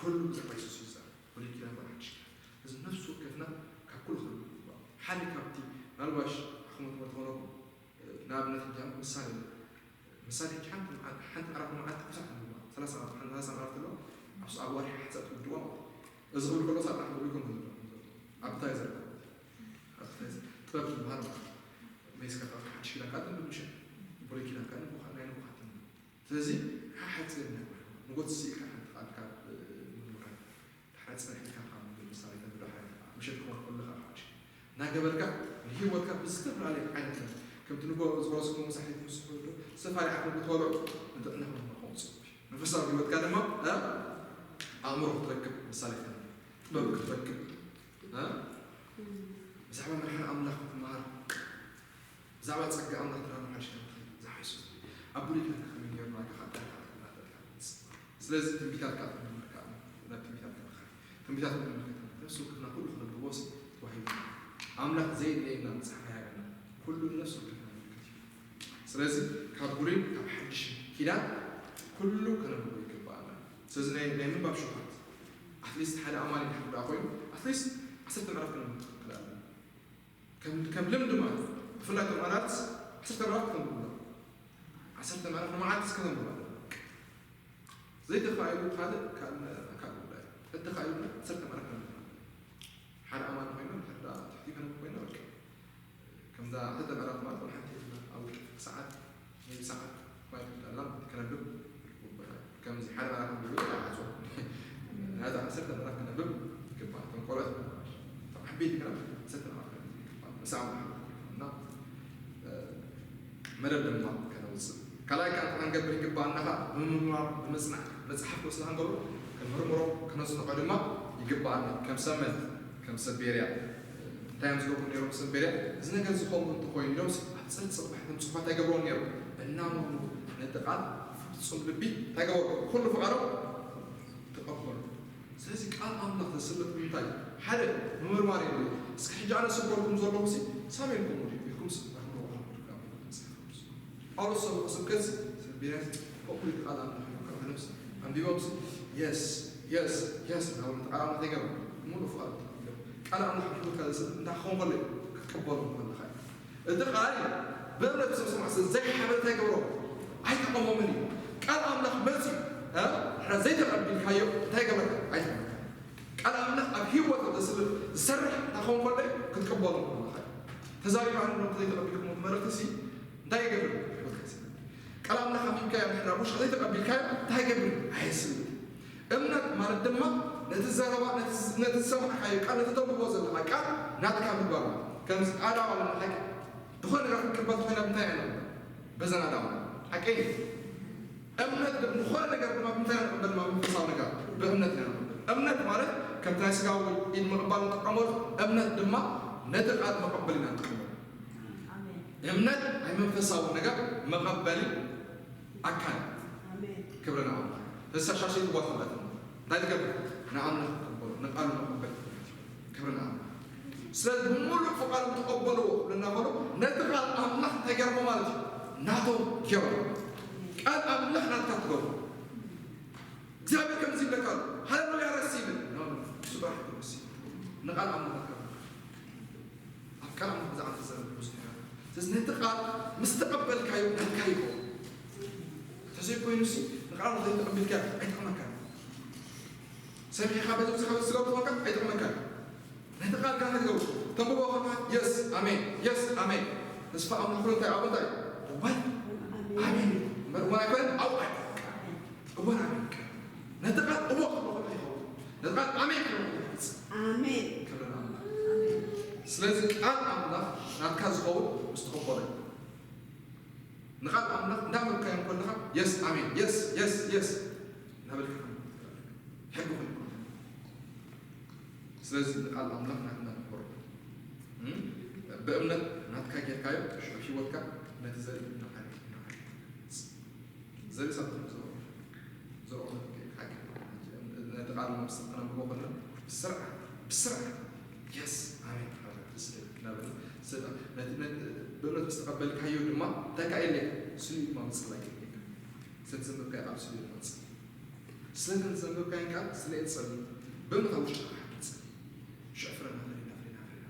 ኩሉ ብዛዕባ የሱስ እዩ ዝዛረብ ብሉይ ኪዳን ኮነ ሓድሽ ኪዳን እዚ ነፍሲ ወከፍና ሓደ ካብቲ ናልባሽ ኣኹም ትምህርቲ ኾነኩም ንኣብነት ሕጂ ምሳሌ ምሳሌ ሕጂ ሓንቲ ሓንቲ ምዕራፍ መዓልቲ ብዙሕ ንብባ ሰላሳ ሰላሳ ምዕራፍ ተሎ ኣብ ኣብዋር ሓንሳብ ትውድዋ ማለት እዚ ክብል ከሎ ሳብ ራሕቡ ይኮን ዝብሎ ኣብታይ ዘርካ ኣብታይ ጥበብ ዝበሃል ማለት መይስካ ካብ ሓድሽ ኪዳን ካትን ብምሸ ብሉይ ኪዳን ካትን ናይ ንቡኻትን ስለዚ ሓሓፅር ንጎት ስኢካ ሓንቲ ቃል ካብ ምምራይ ድሕሪ ጽንሕ ኢልካ ካብ ምግቢ ምሳሌ ተብሎ ሓደ ምሸት ክኾን ከለኻ ሓድሽ እናገበርካ ንህይወትካ ብዝተፈላለየ ዓይነት ከምቲ ንጎ ዝወረስኩም ምሳሒት ምስ ዝተፈላለዩ ዓይነት ምግቢ ትበልዑ ንጥዕናኹም ንመኾም ጽቡሽ መንፈሳዊ ህይወትካ ድማ ኣእምሮ ክትረክብ ምሳሌ ጥበብ ክትረክብ ብዛዕባ መድሓን ኣምላኽ ክትመሃር ብዛዕባ ጸጋ ኣምላኽ ትራኑ ሓድሽ ከም ትኽእል ዝሓይሱ ኣብ ብሉይ ኪዳን ከመይ ነይሩ ናካ ካብ ጣልካ እናጠልካ ስለዚ ትንቢታት ካብ ትምህርካ ናብ ትንቢታት ከመኻ ትንቢታት መመልከት ነፍሲ ወከፍና ኩሉ ክነብቦስ ተዋሂቡ ኣምላኽ ዘየድለየና መጽሓፍ ኣይሃበና ኩሉ ነፍሲ ወከፍና ንምልከት እዩ ስለዚ ካብ ብሉይ ካብ ሓድሽ ኪዳን ኩሉ ከነብቦ ይግባኣና ስለዚ ናይ ናይ ምንባብ ሽፋት ኣትሊስት ሓደ ኣማኒ ድሕር ደኣ ኮይኑ ኣትሊስት ዓሰርተ ምዕራፍ ከነንብብ ክኽእል ኣለና ከም ከም ልምዲ ማለት ብፍላይ ተማራት ዓሰርተ ምዕራፍ ክተንብቡ ኣለኩም ዓሰርተ ምዕራፍ ንመዓልቲ እስከ ተንብቡ ኣለኩም ዘይተኻኢሉ ካልእ ካልእ ካልእ ጉዳይ እንተኻኢሉ ዓሰርተ ምዕራፍ ከነንብብ ሓደ ኣማኒ ኮይና ድሕር ደኣ ትሕቲ ከነንብብ ኮይና በቃ ከምዛ ክልተ ምዕራፍ ማለት ወላ ሓንቲ የብልና ኣብ ውሽጢ ክልተ ሰዓት ወይ ሰዓት ማለት ይብላላ ከነብብ ከምዚ ሓደ ምዕራፍ ንብሎ ይዓጾ ናታ ዓሰርተ ምዕራፍ ከነብብ ይግባእ እቶም ቆልዑት እቶም ዓበይቲ ግና ዓሰርተ ምዕራፍ ከነንብብ ይግባእ ምሳዕ እና መደብ ድማ ከነውፅእ ካልኣይ ከዓ እንታይ ክንገብር ይግባኣና ከዓ ብምምርማር ብምፅናዕ መፅሓፍ ወስና ክንገብሮ ክንምርምሮ ከነፅንዖ ድማ ይግባኣና ከም ሰመት ከም ሰብ ቤርያ እንታይ እዮም ዝገብሩ ነይሮም ሰብ ቤርያ እዚ ነገር ዝኸውን እንተኮይኑ ኢሎም ኣብ ፀርፂ ፅባሕቶም ፅሑፋት ኣይገብርዎም ነይሮም እናመኑ ነቲ ቃል ፍፁም ልቢ እንታይ ገበሩ ኩሉ ፍቓዶም ተቐበሉ ስለዚ ቃል ኣምላኽ ዘስልጥ እንታይ ሓደ ምምርማር የለ እስኪ ሕጂ ኣነ ስበልኩም ዘለኹ ሲ ሳሜልኩም ወዲ ኢልኩም ስበርምሮ ጳውሎስ ሰብኡ ስብከት ሰብ ቤርያ ከምኡ ኢሉ ቃል ኣምላኽ እዩ ካብ ነብሲ ኣንቢቦም ሲ የስ የስ የስ እናበሉ ቃል ኣምላኽ ይገርም ሙሉ ፍቓድ ቃል ኣምላኽ ክብካ ዘስብ እንታይ ክኸውን ከሎ ክትቀበሉ ከለኻ እዩ እቲ ቃል ብእምነት ዝሰምዖ ሰብ ዘይሓበረ እንታይ ገብሮ ኣይጠቐሞምን እዩ ቃል ኣምላኽ መፅዩ ሕራ ዘይተቐቢልካዮ እንታይ ገበርካ ኣይጠቐመካ ቃል ኣምላኽ ኣብ ህይወት ዘስብ ዝሰርሕ እንታይ ክኸውን ከሎ ክትቀበሉ ከለኻ እዩ ተዛሪባ ንብሎም ዘይተቐቢልኩም መልእኽቲ ሲ እንታይ ይገብር ህይወትካ ይስብ ቃል ኣምላኽ ኣንቢብካዮ ሕራ ውሽጢ ዘይተቐቢልካዮ እንታይ ይገብር ኣየስብት እምነት ማለት ድማ ነቲ ዘረባ ነቲ ዝሰማዕካዮ ቃል ነቲ ተንብቦ ዘለኻ ቃል ናትካ ምግባር ከምዚ ኣዳዋ ለና ሓቂ ዝኾነ ነገር ክንቅበል ተኾይና ብምንታይ ኢና በዘን ኣዳዋ ሓቂ እምነት ዝኾነ ነገር ድማ ብምንታይ ኢና ንቅበል ማ መንፈሳዊ ነገር ብእምነት ኢና ንቅበል እምነት ማለት ከምቲ ናይ ስጋዊ ኢድ ምቅባል ንጥቀመሉ እምነት ድማ ነቲ ቃል መቀበል ኢና ንጥቀመሉ እምነት ናይ መንፈሳዊ ነገር መቐበሊ ኣካል ክብሪ ንኣምላኽ ተሳሻሽይ ትጓት ማለት እንታይ ትገብር ንኣምላኽ ትቀበሉ ንቃሉ መቐበል ክብሪ ንኣምላኽ ስለዚ ብምሉእ ፍቓዶም ተቐበልዎ ክብለና ከሎ ነቲ ቃል ኣምላኽ እንታይ ገርሞ ማለት እዩ ናቶም ገርሞ ቃል ኣምላኽ ናትካ ትገብሩ እግዚኣብሔር ከምዚ ይብለካ ኣሎ ሃለሉያ ረሲ ይብል እሱ በራሕ ረሲ ንቃል ኣምላኽ ኣብ ቃል ኣምላኽ ብዛዕባ ተዛረብ ብዙሕ ነገር ስለዚ ነቲ ቃል ምስ ተቐበልካዮ ናትካ ይኸውን ተዘይኮይኑ ሲ ንቃል ኣምላኽ ዘይተቐቢልካ ኣይጠቕመካ ሰሚዕኻ በዚ ብዙሕ ካብ ዝገቡ ትኾንካ ኣይጠቕመካ ነቲ ቃል ጋር ትገብሩ ተንብቦ ከለኻ የስ ኣሜን የስ ኣሜን ተስፋ ኣምላኽ እንታይ ኣብኡ እንታይ እወን ኣሜን እምበር እወን ኣይኮነን ኣብኡ እወን ኣሜን ነቲ ቃል እወ ክብሎ ከሎ ይኸውን ነቲ ቃል ኣሜን ክብሎ ከሎ ይፈጽም ኣሜን ክብሪ ንኣምላኽ ስለዚ ቃል ኣምላኽ ናትካ ዝኸውን ምስ ተቐበሎ እዩ ንቓል ኣምላኽ እንዳመልካዮም ከለኻ የስ ኣሜን የስ የስ የስ እናበልካ ሕጊ ኮይኑ ስለዚ ንቓል ኣምላኽ ናትና ንኽበሮ ብእምነት ናትካ ጌርካዮ ሽዑ ህይወትካ ነቲ ዘርኢ እናሓለ ዘርኢ ሳብቶም ዘርኦ ዘርኦ ሓቂ ነቲ ቃል ምስ ክነንብቦ ከለና ብስርዓት ብስርዓት የስ ኣሜን ተሓረግቲ ስለ እናበለ ስለ ነቲ ነቲ ብእምነት ምስ ተቐበልካዮ ድማ እንታይ ከኣ የለ ስሉ ድማ ምጽላይ የለ ስለ ዘንበብካዮ ቃል ስሉ ድማ ጽል ስለ ዘንበብካዮ ቃል ስለ ጸል ብእምነት ኣብ ውሽጥካ ሓቂ ጽል ሽዕፍረና ፈሪና ፈሪና ፈሪና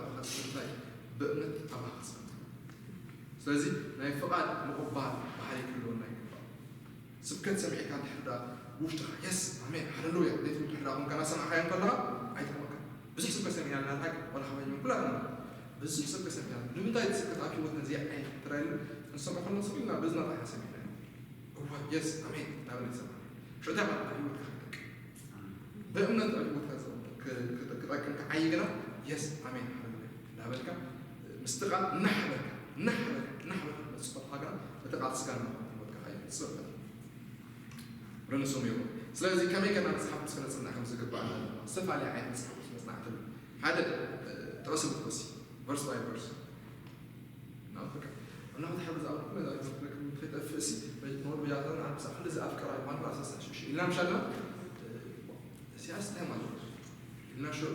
ኣባኻ ትፈልጥ እንታይ? ብእምነት ኣባኻ ትፈልጥ። ስለዚ ናይ ፍቓድ ምቕባል ባህሪ ክህልወና ይግባእ። ስብከት ሰሚዕካ እንድሕር ደኣ ብውሽጥኻ የስ ኣሜን ሃለሉያ ዘይትብል እንድሕር ደኣ ኮንካ እናሰማዕካዮ እንከለኻ ኣይጠቕመካ። ብዙሕ ስብከት ሰሚዕና ኣለና፣ እንታይ ዋላ ካባይ ይኹን ኩላትና ብዙሕ ስብከት ሰሚዕና። ንምንታይ እቲ ስብከት ኣብ ህይወትና እዚ ዓይነት ተራእዩ ክንሰምዖ ከለና ስቕ ኢልና ብእዝና ጥራሕ ኢና ሰሚዕናዮ። እወ የስ ኣሜን እናበልና ይሰማዕ። ሽዑ እንታይ ማለት ኣብ ህይወትካ ክጠቅም ብእምነት ኣብ ህይወትካ ክጠቅም ክዓይ ግና የስ ኣሜን ሃለሉያ እናበልካ ምስቲ ቃል እናሓበርካ እናሓበርካ እናሓበርካ ክትመጽእ ከለኻ ግና እቲ ቃል ስጋ እናኾነ ህይወትካ ከይመጽእ ማለት እዩ። ርንሱም ይኹን። ስለዚ ከመይ ገና መጽሓፍ ቅዱስ ከነጽንዕ ከም ዝግባእ ዝተፈላለየ ዓይነት መጽሓፍ ቅዱስ መጽናዕቲ ኣሎ። ሓደ ጥቕሲ ብጥቕሲ ቨርስ ባይ ቨርስ እናበልካ እናበልካ ዝኣምርኩ ነዛ ይመስለኩም ከይጠፍእ ሲ በጅትኖር ብያታን ዓብሳ ክንዲ ዝኣፍቀራ ይማን ራሳ ሳሽሽ ኢልና ምሻልና እዚኣስ እንታይ ማለት እዩ? ኢልና ሽዑ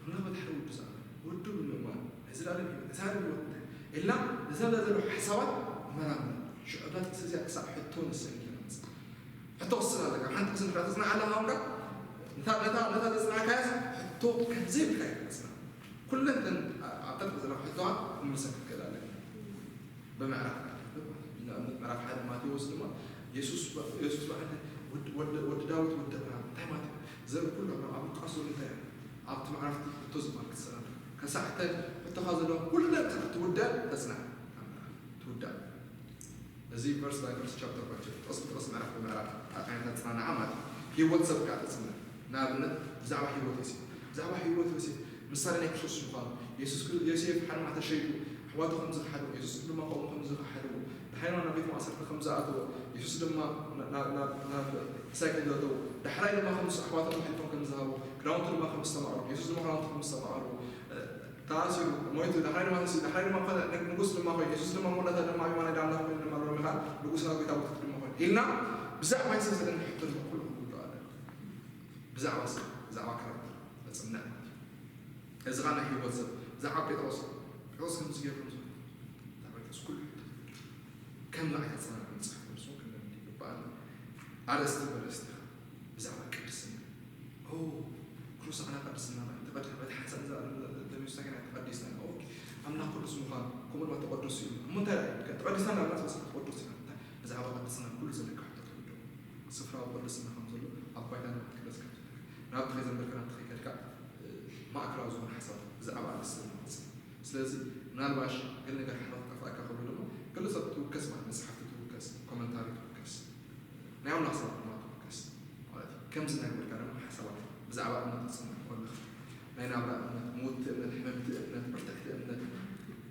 ኣምላኽ በታ ሓደ ውዱ ዝኣመረ ወዱ ብምእማን ናይ ዘላለም ህይወት ናይ ዘላለም ህይወት እንታይ ኢልና እዛ እዛ ዘሎ ሓሳባት መራምር ሽዑ እዛ ጥቅሲ እዚኣ ክሳብ ሕቶ ንስእን ኢልና ንመጽእ። ሕቶ ክስእን ኣለካ። ሓንቲ ጥቅሲ እንድሕር ተጽንዓ ኣለኻ እምበር ነታ ነታ ነታ ዘጽናዕካያስ ሕቶ ከም ዘይብልካ ኢኻ ተጽንዓ። ኩለን እተን ኣብታ ጥቅሲ ዘለዋ ሕቶዋ ክምልሰን ክትክእል ኣለካ። ብምዕራፍ ንኣብነት ምዕራፍ ሓደ ማቴዎስ ድማ የሱስ የሱስ በዓል ወዲ ወዲ ወዲ ዳዊት ወዲ ኣብርሃም እንታይ ማለት እዩ? ዘርኢ ኩሉ ኣብርሃም ኣብ ሉቃስ ዘሎ እንታይ እዩ? ኣብቲ ምዕራፍ እቲ ሕቶ ዝበሃል ክትሰኣል ከሳዕ እተን ሕቶኻ ዘለዋ ኩለን ትውዳእ ተጽናዕ ትውዳእ እዚ ቨርስ ባይ ቨርስ ቻፕተር ባይ ቻፕተር ጥቕሲ ብጥቕሲ ምዕራፍ ብምዕራፍ ኣቃኒታ ተጽናንዓ ማለት እዩ። ህይወት ሰብ ከዓ ተጽንዕ ንኣብነት ብዛዕባ ህይወት ዮሴፍ ብዛዕባ ህይወት ዮሴፍ ምሳሌ ናይ ክርስቶስ ምዃኑ የሱስ ክሪ- ዮሴፍ ሓደ መዓልቲ ተሸይጡ ኣሕዋቱ ከም ዝኸሓድዎ የሱስ ድማ ከምኡ ከም ዝኸሓድዎ ድሓይና ናብ ቤት ማእሰርቲ ከም ዝኣተወ የሱስ ድማ ናብ- ናብ ናብ ክሳይ ከም ዘእተዎ ዳሕራይ ድማ ከም ኣሕዋቶም ኣሕሊፎም ከም ዝሃቡ ክዳውንቱ ድማ ከም ዝተማቕሩ የሱስ ድማ ክዳውንቱ ከም ዝተማቕሩ ተኣሲሩ ሞይቱ ዳሕራይ ድማ ተሲኡ ዳሕራይ ድማ ኮነ ንጉስ ድማ ኮይኑ የሱስ ድማ መወዳእታ ድማ ኣብ የማናይ ኣምላኽ ኮይኑ ድማ ሎሚ ከዓ ንጉስና ጎይታ ውድት ድማ ኮይኑ ኢልና ብዛዕባ የሱስ ዘለና ሕቶ ድማ ኩሉ ክንውድኦ ኣለና። ብዛዕባ ሰብ ብዛዕባ ካራክተር ነጽንዕ ማለት እዩ። እዚ ኸዓ ናይ ህይወት ሰብ ብዛዕባ ጴጥሮስ ጴጥሮስ ከምዚ ገይሩ ከምዚ ጴጥሮስ ኩሉ ሕቶ ከም ንዓይ ተጸናንዑ መጽሓፍ ቅዱስ እውን ክንለምድ ይግባኣና። ኣርእስቲ በርእስቲ ኢኻ ብዛዕባ ቅድስና ኦ ክርስቶስ ኣና ቅድስና ማለት ተቐድሐ በቲ ሓንሳእ እዛ ተሚስታ ግን ተቐዲስና ኢና ኦኬ ኣምላኽ ቅዱስ ምዃኑ ከምኡ ድማ ተቐደሱ እዩ እሞ እንታይ ርኣዩ ተቐዲስና ናብ ናስ መጽሓፍ ተቐደሱ ኢና እንታይ ብዛዕባ ቅድስና ኩሉ ዘለካ ሕቶ ትውድኦ ስፍራዊ ቅድስና ከም ዘሎ ኣብ ባይታ ንባት ክለስ ከም ዘለካ ናብቲ ከይዘንበልካ ናብቲ ከይከድካ ማእከላዊ ዝኾነ ሓሳብ ብዛዕባ ኣርእስቲ ንመጽእ ስለዚ ምናልባሽ ገለ ነገር ሓራ ክጠፍኣካ ከሎ ድማ ገለ ሰብ ትውከስ ማለት መጽሓፍቲ ትውከስ ኮመንታሪ ትውከስ ናይ ኣምላኽ ሰባት ድማ ትውከስ ማለት እዩ። ከምዚ እናገበርካ ድማ ሓሳባት ብዛዕባ እምነት ክትጽንዕ ከለኻ ናይ ናብራ እምነት፣ ምውቲ እምነት፣ ሕምምቲ እምነት፣ ብርትዕቲ እምነት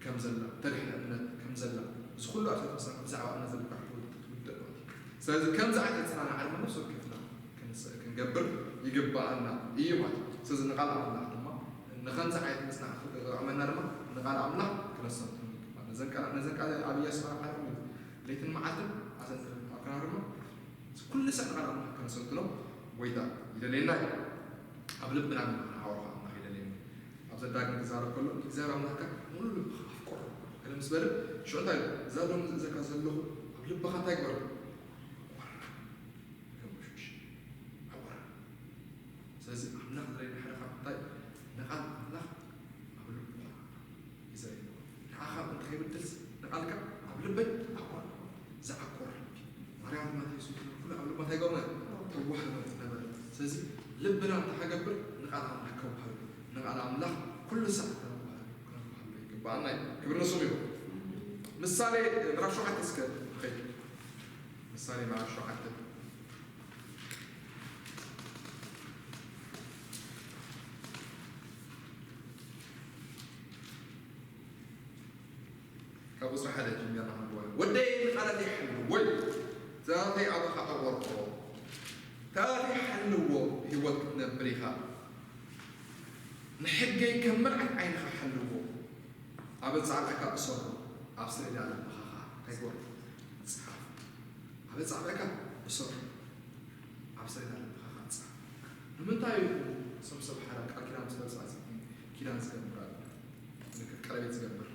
ከም ዘላ፣ ተድሕነ እምነት ከም ዘላ እዚ ኩሉ ኣብታ ተምሳሌት ብዛዕባ እምነት ዘለካ ክትውድእ ማለት እዩ። ስለዚ ከምዚ ዓይነት ኣጸናንዓ ድማ ነፍሲ ወከፍና ክንስ- ክንገብር ይግብኣና እዩ ማለት እዩ። ስለዚ ንቓል ኣምላኽ ድማ ንኸምዚ ዓይነት መጽናዕቲ ክጠቕመና ድማ ንቓል ኣምላኽ ክነሰንትኖ ይግባእ። ነዘን ቃላት ነዘን ቃላት ኣብ ኢያሱ ምዕራፍ ሓደ ለይትን መዓልትን ኣዘንትረን ኣብ ከናርኖ ኩሉ ሰብ ንቓል ኣምላኽ ከነሰልጥኖ ጎይታ ይደልየና እዩ። ኣብ ልብና ንሓወርካ ኣምላኽ ይደልየና። ኣብ ዘዳግም ክዛረብ ከሎ እግዚኣብሔር ኣምላኽካ ሙሉ ልብኻ ኣፍቅሮ። ገለ ምስ በለ ሽዑ እንታይ ኢሉ? እዛ ሎም ዝእዘካ ዘለኹ ኣብ ልብኻ እንታይ ግበር? ኣቆራ። ከም ውሽውሽ ኣቆራ። ስለዚ ኣምላኽ ዝደልየና ሓደ ካብ እንታይ ንቓል ኣምላኽ ኣብ ልብኻ ይዘርግዎ ንዓኻ እንተኸይብድልስ ንቓልካ ኣብ ልበይ ኣቋርጥ ዝዓቆር ማርያም ድማ ተየሱ ኩሉ ኣብ ልባ እንታይ ገብረ ተዋህበ ነበረ ስለዚ ልብና እንተሓገብር ንቓል ኣምላኽ ከዋህብ ንቓል ኣምላኽ ኩሉ ሰዓት ከነዋህብ ከነዋህብ ይግባኣና እዩ ክብር ንስሙ ይኹን ምሳሌ ምዕራፍ ሸውዓተ እስከ ንኸይድ ምሳሌ ምዕራፍ ሸውዓተ ካብ ቁፅሪ ሓደ ጀሚርና ክንብቦ ኢና። ወደይ ንቓላተይ ሓልዎ፣ ትእዛዛተይ ኣባኻ ኣቕርቦ። ትእዛዛተይ ሓልዎ፣ ህይወት ክትነብር ኢኻ። ንሕገይ ከም መርዓት ዓይንኻ ሓልዎ። ኣብ ኣጻብዕካ እሰሮ፣ ኣብ ሰሌዳ ልብኻ ኸኣ እንታይ ግበሮ? ጽሓፎ። ኣብ ኣጻብዕካ እሰሮ፣ ኣብ ሰሌዳ ልብኻ ኸኣ ጽሓፎ። ንምንታይ እዩ እዞም ሰብ ሓዳር ቃል ኪዳን ምስ ገብር ሰዓት ኪዳን ዝገብር ኣሎ? ምልክት ቀለቤት ዝገብር?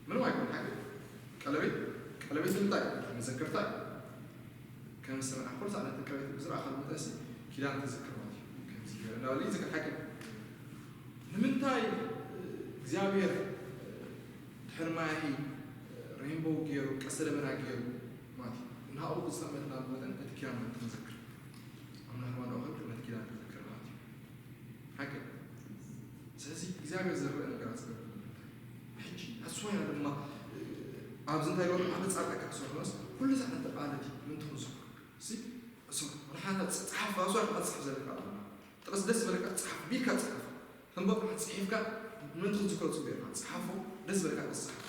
ምንም ኣይኮን ሓቂ። ቀለቤት ቀለቤት ንምንታይ? መዘከርታ እዩ። ከም ዝሰምዐ ኩሉ ሰዓት ነቲ ቀለቤት ብዝረኣኻሉ መጠንሲ ኪዳን ተዝክር ማለት እዩ። ከምዚ ገይረ እናበለ ይዝክር ሓቂ። ንምንታይ እግዚኣብሔር ድሕሪ ማይ ሬንቦው ገይሩ ቀስተ ደመና ገይሩ ማለት እዩ። ናብኡ ዝጠመትና መጠን እቲ ኪዳን ክንዝክር ኣምላኽ ማንኦ ከም ነቲ ኪዳን ክዝክር ማለት እዩ። ሓቂ። ስለዚ እግዚኣብሔር ዝረአ ነገራት ዝገብር ሕጂ ኣስዋያ ድማ ኣብዚ እንታይ ይበሉ ኣብ ጻድቃ ክሰርኖስ ኩሉ ሰዓት ተቃለቲ ምን ትኹን ዝኽሩ ሲ እሱ ንሓና ጸሓፍ ኣስዋያ ክመጽሕ ዘለካ ጥቕስ ደስ በለካ ጸሓፍ ቢልካ ጸሓፍ ተንበቕ ጽሒፍካ ምን ትዝክሮ ጽቡቅ ጸሓፎ ደስ በለካ ጸሓፍ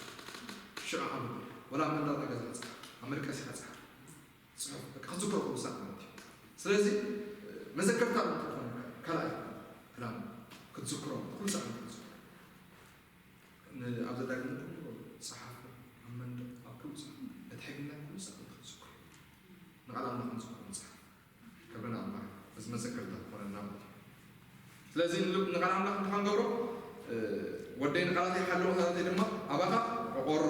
ሽዑ ኣብ ወላ መንዳቕ ገዛ ጸሓፍ ኣብ መደቀሲ ጸሓፍ ጽሑፍ ክትዝክሮ ክውሳእ ማለት እዩ። ስለዚ መዘከርታ እንትኾን ካልኣይ ክላም ክትዝክሮ ኩሉ ሰዓት ክትዝክሮ ኣብ ዘዳግም ኩሉ ጸሓፍ ኣብ መንደቕ ኣብ ኩሉ ሰዓት እቲ ሕግና ኩሉ ሰዓት ክትዝክሮ ንቓል ኣምላኽ ንዝክሮ ንጽሓፍ ክብርና ኣምላኽ እዚ መዘከርታ ክኾነና ማለት እዩ። ስለዚ ንቃል ኣምላኽ እንታይ ክንገብሮ ወደይ ንቃላተይ ሓልዎ ቃላተይ ድማ ኣባኻ ዕቆሮ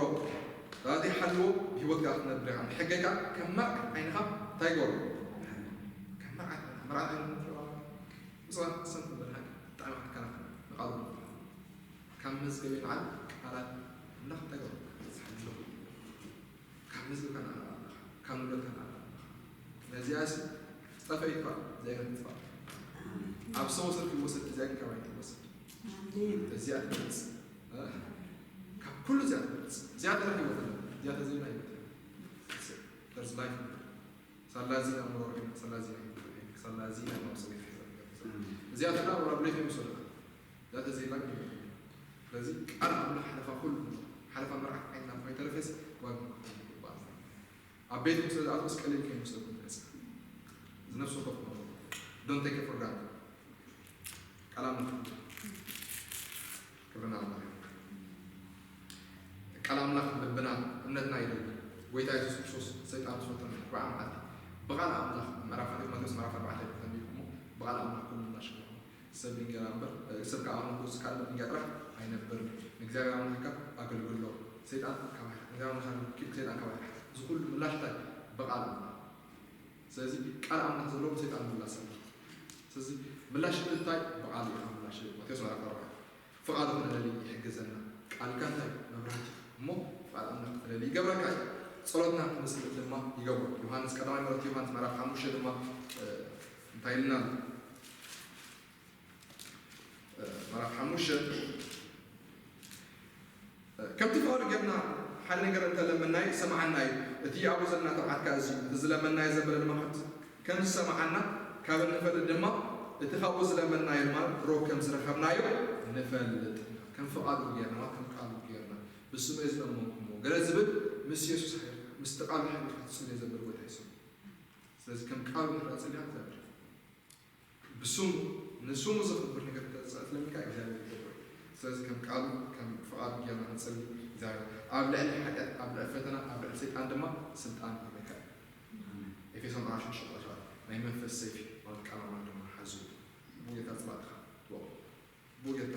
ቃላተይ ሓልዎ ብህይወት ጋር ክትነብር ኢኻ ንሕገይ ከዓ ከም መርዓ ዓይንኻ እንታይ ይገብሮ ከም መርዓ መርዓ ዓይኑ ምፅዋዕ ሰንት ንበልሃ ብጣዕሚ ክትከናኸን ንቃሉ ካብ መዝገብ ይልዓል ቃላት ኣምላኽ እንታይ ይገብሮ ዝሓልዎ ካብ ህዝብካ ንዓና ኣለኻ፣ ካብ ንብረትካ ንዓና ኣለኻ። ነዚኣስ ጠፈኢት እኳ እዚኣ ግን ትጥፋእ። ኣብ ሰው ስር ክወሰድ እዚኣ ግን ካባይ ትወሰድ። እዚኣ ትበልጽ። እ? ካብ ኩሉ እዚኣ ትበልጽ። እዚኣ ተራ ህይወት ኣለ። እዚኣ ተዘይና ህይወት የለን። There's life. ሳላ እዚና መሮር ኢና፣ ሳላ እዚና ህይወት ኢና፣ ሳላ እዚና መውሰድ ይሕዘ። እዚኣ ተራ ወላ ብሌት ይወሰድካ። ዛተ ዘይላ ግን ይበል። ስለዚ ቃል ኣምላኽ ሓለፋ ኩሉ ሓለፋ መርዓ ዓይንና እኳ ይተረፈስ ዋግ ይግባእ። ኣብ ቤት ምስ ዝኣትወስ ቀሊል ከይመስለኩም ተነሳ ዝነፍሱ ከፍ ዶን ቴክ ፎር ግራንት ቃል ኣምላኽ ክብርና ኣምላኽ ይኹን። ቃል ኣምላኽ ልብና እምነትና ይደሊ። ጎይታ የሱስ ክርስቶስ ሰይጣን ዝፈተኑ ኣርብዓ መዓልቲ ብቓል ኣምላኽ ምዕራፍ ሓደ ማቴዎስ ምዕራፍ ኣርባዕተ ተንቢብኩሞ ብቓል ኣምላኽ ኩሉ እናሸለኹ ሰብ እንጌራ እምበር ሰብ ካብ ኣምላኽ ውስ ካልእ እንጌራ ጥራሕ ኣይነብርን። ንእግዚኣብሔር ኣምላኽካ ኣገልግሎ። ሰይጣን ካባይ ርሓቕ። ንእግዚኣብሔር ኣምላኽካ ኪድ ሰይጣን ካባይ ርሓቕ። እዚ ኩሉ ምላሽ እንታይ? ብቓል ኣምላኽ። ስለዚ ቃል ኣምላኽ ዘለዎ ሰይጣን ምላስ ኣሎ። ስለዚ ምላሽ እንታይ? ብቓል ኢኻ ምላሽ። ማቴዎስ ምዕራፍ ኣርባዕተ ፍቓዱ ክንደሊ ይሕግዘና። ቃልካ እንታይ? መብራህቲ እሞ ፍቓድ ኣምላኽ ክትደሊ ይገብረካ እዩ። ጸሎትና ክምስል ድማ ይገብሮ። ዮሃንስ ቀዳማይ መልእኽቲ ዮሃንስ ምዕራፍ ሓሙሽተ ድማ እንታይ ኢልና ኣሎ? ምዕራፍ ሓሙሽተ ከምቲ ፍቓዱ ጌርና ሓደ ነገር እንተለመናይ ሰማዓና እዩ። እቲ ኣብኡ ዘለና ተብዓትካ እዚ እቲ ዝለመናዮ ዘበለ ድማ ከም ዝሰማዓና ካብ እንፈልጥ ድማ እቲ ካብኡ ዝለመናዮ ድማ ሮ ከም ዝረኸብናዮ ንፈልጥ። ከም ፍቓዱ ጌርና ማለት ከም ቃሉ ጌርና ብስመይ ዝለመንኩሞ ገለ ዝብል ምስ የሱስ ሓይልካ ምስቲ ቃሉ ሓይልካ ትጽልዮ ዘብል ቦታ ይስሙ። ስለዚ ከም ቃሉ ንሕና ጸሊኻ እግዚኣብሔር ብስሙ ንስሙ ዘኽብር ነገር ተዘኣትለምካ እግዚኣብሔር ይገብር። ስለዚ ከም ቃሉ ከም ፍቓዱ ጌርና ንጸሊ እግዚኣብሔር ኣብ ልዕሊ ሓጢኣት ኣብ ልዕሊ ፈተና ኣብ ልዕሊ ሰይጣን ድማ ስልጣን ይበካ እዩ። ኤፌሶን ኣሽን ሸቆሻ ናይ መንፈስ ሰይፊ ማለት ቃል ኣማን ድማ ሓዙ ብጌታ ጽባጥካ ትወቕ ብጌታ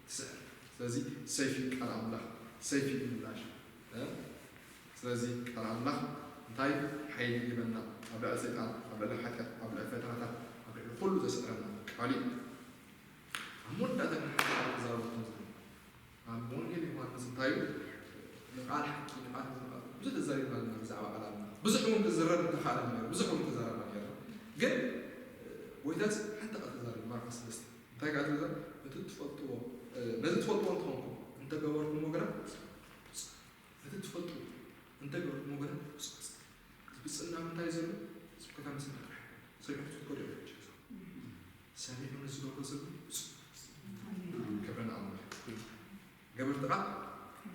ትስዕር። ስለዚ ሰይፊ ቃል ኣምላኽ ሰይፊ ምላሽ ስለዚ ቃል ኣምላኽ እንታይ ሓይሊ ይበና ኣብ ልዕሊ ሰይጣን ኣብ ልዕሊ ሓጢኣት ኣብ ልዕሊ ፈተናታት ኣብ ልዕሊ ኩሉ ዘስዕረና ቃል እዩ። ኣብ መወዳእታ ግን ሓደ ቃል ክዛረበኩም ዝብል ኣብ ወንጌል ዮሃንስ እንታይ እዩ ንቃል ሓቂ ንቃል ብዙሕ ተዛሪብና ኣለና ብዛዕባ ቃል ኣምላኽ ብዙሕ እውን ክዝረብ እንተኻእለ ነሩ ብዙሕ እውን ተዛረብና ነርና ግን ጎይታስ ሓንቲ ቃል ተዛሪቡ ማርቆስ ሰለስተ እንታይ ቃል ተዛሪቡ እቲ ትፈልጥዎ ነዚ ትፈልጥዎ እንትኾንኩም እንተገበርኩሞ ግና እቲ ትፈልጡ እንተ ገበርኩሞ ግና ቁጽቁጽ። እዚ ብጽና ምንታይ ዘሎ ስብከታ ምስና ጥራሕ ሰሚዑ ክትኮዶ ይኽእል ጀዛ። ሰሚዑ ንዝገብሮ ዘሎ ብጹእ። ክብሪ ንኣምላኽ ይኹን። ገበርቲ ቃል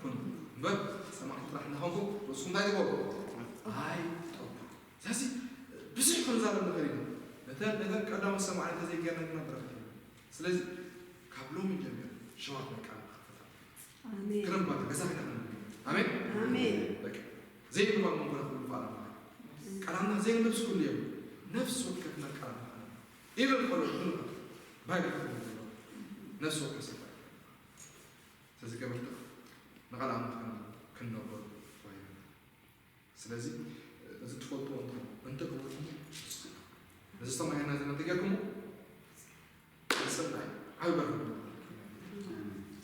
ኩኑ። እምበር ሰማዕቲ ጥራሕ እናኾንኩም ርእስኹም እንታይ ትገብሩ? ኣይጠቡ። ስለዚ ብዙሕ ክንዛረብ ንኽእል ኢና። ነተን ነተን ቀዳሞት ሰማዕቲ እንተዘይጌርና ግና በረኸት የለን። ስለዚ ካብ ሎሚ ጀሚሩ ሸዋት ናይ ቃል ክኸፈት ኣሎ። ኣሜን። ክረምባ ገዛ ኺና ክንብል። ኣሜን። ኣሜን። በቃ ዘይንባብ መንጎና ክብሉ ፋላ ማለት ቃል ኣምላኽ ዘይንነብስ ኩሉ እዮም። ነፍሲ ወከፍና ቃል ኣምላኽ ኢቨን ቆሎ ኩሉ ባይብል ክብሉ ነፍሲ ወከፍ ሰብ ስለዚ ገበርቲ ንቓል ኣምላኽ ክንነብሮ ተባሂልና። ስለዚ እዚ ትፈልጥዎ እንተ እንተ ገበርኩም እዚ ዝተማሃርና ዘለና ተገርኩሞ ንስና ዓቢ በረኸት።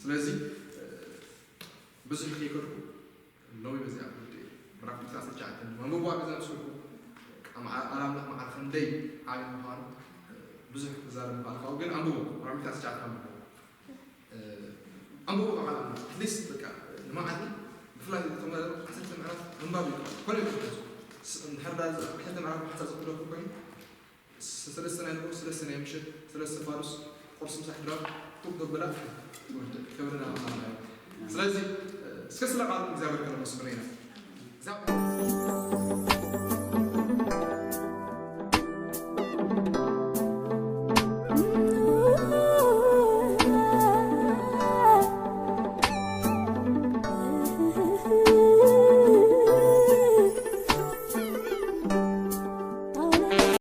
ስለዚ ብዙሕ ከይከድኩ ሎሚ በዚኣ ክወድእ እየ። ምዕራፍ ትሽዓተ ኣንብብዋ ገዛ ምስ በልኩ፣ ኣላምና ማዕረ ክንደይ ዓቢ ምዃኑ ብዙሕ ክዛረብ ምኽኣል ካብ፣ ግን ኣንብቦ፣ ምዕራፍ ትሽዓተ ኣንብቦ። ኣንብቦ ከዓ ኣትሊስት በቃ ንመዓልቲ ብፍላይ እቶም ዓሰርተ ምዕራፍ ምንባብ ይከኣል። ኮነ ይኮነ እንድሕር ዳ ክልተ ምዕራፍ ሓንሳእ ዘኽእለኩም ኮይኑ ሰለስተ ናይ ንግሆ፣ ሰለስተ ናይ ምሸት፣ ሰለስተ ፋዱስ ቁርሲ ምሳሕ ድራር ኩብ ገበላ ክብርና ኣምላኽ እዩ። ስለዚ እስከ ስለ ቃሉ እግዚኣብሔር ከነመስግኖ ኢና።